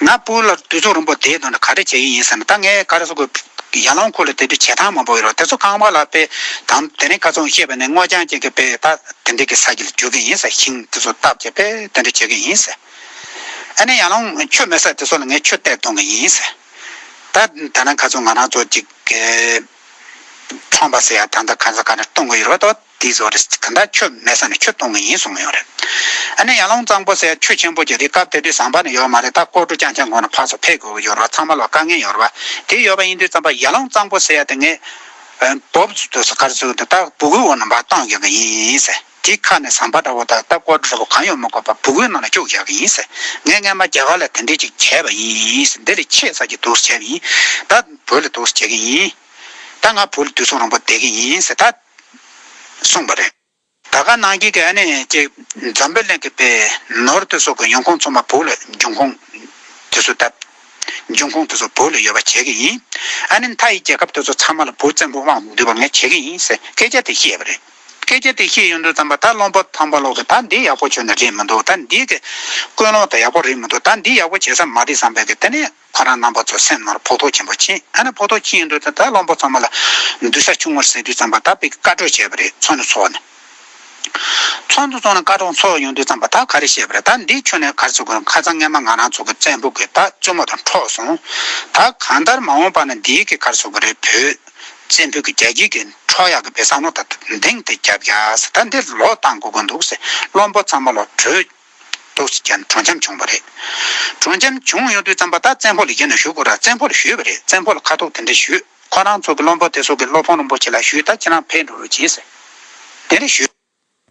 ང་བོད་ལ་གྲོས་ཚོགས་རིན་པོ་བསྡད་དོན་ནི་ག་རེ་བྱེད་ཀྱི་ཡིན་ཟེར་ན། ད་ངས་ག་རེ་ཟེར་དགོས། ཡར་ལུང་ཁུལ་ལ་དེ་དུས་བྱེ་ཐང་མང་པོ་ཡོད་རེད། དེ་ཚོ་ཚང་མ་ལ་དཔེ་དང་དེ་ནས་ཁ་སང་བཤད་པ་ནས་སྔོ་ལྗང་ཅན་གྱི་དཔེ་ད་དེ་འདྲའི་གི་ས་གཞི་ལ་འགྱུར་གྱི་ཡིན་ཟེར། ཤིང་དེ་ཚོ་བཏབ་བྱས་དཔེ་དེ་འདྲ་བྱེད་ཀྱི་ཡིན་ཟེར། ཨ་ནི་ཡར་ལུང་ཆུ་མེད་ས་དེ་ཚོ་ལ་ངས་ཆུ་གཏེར་གཏོང་གི་ཡིན་ཟེར། ད་ད་ནང་ཁ་སང་ང་རང་ཚོ་ཅིག་གི་ཁྲོམ་པ་ཟེར་ཡ་ད་ལྟ་ག་ས་ག་ནས་གཏོང་གི་ཡོད་རེད་དོ། དེ་ཚོ་རེད། གང་ལྟར་ཆུ་མེད་ས་ནས་ཆུ་གཏོང་གི་ཡིན་གསུངས་ཡོད་རེད། ཨ་ནི་ཡར་ལུང་གཙང་པོ་ཟེར་ཆུ་ཆེན་པོ་ཅིག་རེད། སྐབས་དེ་དུས་ཟམ་པ་ནི་ཡོད་མ་རེད། ད་ཀོ་གྲུ་རྐྱང་རྐྱང་སྒང་ནས་ཕར་ཚུར་ཕེབས་དགོས་ཀྱི་ཡོད་རེད། ཚང་མ་ལ་དཀའ་ངལ་ཡོད་རེད་པ། དེ་ཡོད་པ་ཡིན་དུས་ཙམ་པ་ཡར་ལུང་གཙང་པོ་ཟེར་ཡ་དེ་ངས་བོབ་ཚུ་དུ་སུ་གར་ཚུ་དུ་ད་སྦུ་གུའི་འོག་ནས་མར་གཏོང་དགོས་ཀྱི་ཡིན་ཟེར། དེ་ཁ་ནས་ཟམ་པ་འདྲ་བོ་དང་ད་ཀོ་ཌི་འདྲ་བོ་གང་ཡང་མི་དགོས་པར་བུ་གུའི་ནང་ལ་བཅུག་བཞག་གི་ཡིན་ཟེར། ངས་སྔན་མ་རྒྱ་གར་ལ་དེ་འདྲས་ཅིག་བྱས་པ་ཡིན་ཟེར། འདི་ལས་ཆེ་ས་ཀྱི་འདུག་སེ་བྱས་པ་ཡིན། ད་བོད་ལ་འདུག་སེ་བྱེད་ཀྱི་ཡིན། ད་ང་བོད་ལ་དུས་ཚོད་རིང་པོ་བསྡད་ཀྱི་ཡིན་ཟེར་ད་གསུངས་པ་རེད། ད་ག་ནང་བཞིན་གྱི་ཨ་ནི་ཅིག་འཛམ་བུ་གླིང་གི་པའི་ནོར་དེ་ཚོ་གི་ཡོང་ཁུངས་ཚང་མ་བོད་ལ་འབྱུང་ཁུངས་དེ་ཚོ་ད་འབྱུང་ཁུངས་དེ་ཚོ་བོད་ལ་ཡོད་པ་བྱེད་ཀྱི་ཡིན། ཨ་ནི་མཐའ་ཡི་རྒྱལ་ཁབ་དེ་ཚོ་ཚང་མ་ལ་བོད་བཙན་པོ་དབང་དུ་བསྡུ་བ་ངས་བྱེད་ཀྱི་ཡིན་ཟེར་སྐད་ཆ་དེ་བཤད་པ་རེད། སྐད་ཆ་དེ་བཤད་ཡོང་དུས་ཙམ་པ་ད་བློན་པོ་ཚང་པ་ལོག་གི་ད་འདི་ཡག་པོ་བྱུང་ནི་རེད་མི་འདུག་ད་འདི་གི་ཀུན་སློང་དེ་ཡག་པོ་རེད་མི་འདུག་ད་འདི་ཡག་པོ་བྱེད་ས་མ་རེད་བསམ་པའི་གི་དེ་ནས་ཁོ་རང་རྣམ་པ་ཚོ་སེམས་ནང་ལ་ཕོག་ཐུག་ཆེན་པོ་ཕྱིན། ཨ་ནི་ཕོག་ཐུག་ཕྱིན་ཡོང་དུས་ད་ད་བློན་པོ་ཚང་མ་ལ་འདུན་ས་ཆུང་བར་ཟེར་དུས་ཙམ་པ་ད་དཔེ་གི་བཀའ་གྲོས་བྱས་པ་རེད། ཚོགས་འདུ་ཚོགས་ནས། ཚོགས་འདུ་ཚོགས་ནས་བཀའ་གྲོས་ཚོགས་ཡོང་དུས་ཙམ་པ་ད་ག་རེ་བཤད་པ་རེད། ད་འདི་ཁྱོན་ནས་ག་རེ་ཟེར་དགོས་རེད། ཁ་སང་སྔན་མ་ང་རང་ཚོ་གི་བཙན་པོ་གི་ད་བཙུན་མོ་དང་འཕྲོག་སོང་། ད་གང་ལྟར་མ་འོངས་པ་ན་འདིའི་གི་ག་རེ་ཟེར་དགོས་རེད། བོད་བཙན་པོ་གི་རྒྱལ་རྒྱུད་ཀྱི་འཕྲོག་ཡག་གི་བེ་བཟང་ནོ་ད་གདེང་དེ་རྒྱབ་ཡ་ཟེར། ད་འདིར་ལོག་བཏང་དགོས་ཀྱི་འདུག་ཟེར། བློན་པོ་ཚང་མ་ལོག་བྲོས་འདུག་ཟེར་ཀྱང་གྲོས་འཆམ་བྱུང་བ་རེད། གྲོས་འཆམ་བྱུང་ཡོང་དུས་ཙམ་པ་ད་བཙན་པོ་ལ་ཡིན་ན་ཞུ་དགོས་ར། བཙན་པོ་ལ་ཞུས་པ་རེད། བཙན་པོ་ལ་ཁ་ཐུག་དེ་འདྲ་ཞུས། ཁོ་རང་ཚོ་གི་བློན་པོ་དེ་ཚོ་གི་སློབ་དཔོན་རིན་པོ་ཆེ་ལ་ཞུས། ད་ཁྱེད་རང་ཕེབས་འགྲོ་རོགས་གྱིས་ཟེར། དེ་འདྲ་ཞུས།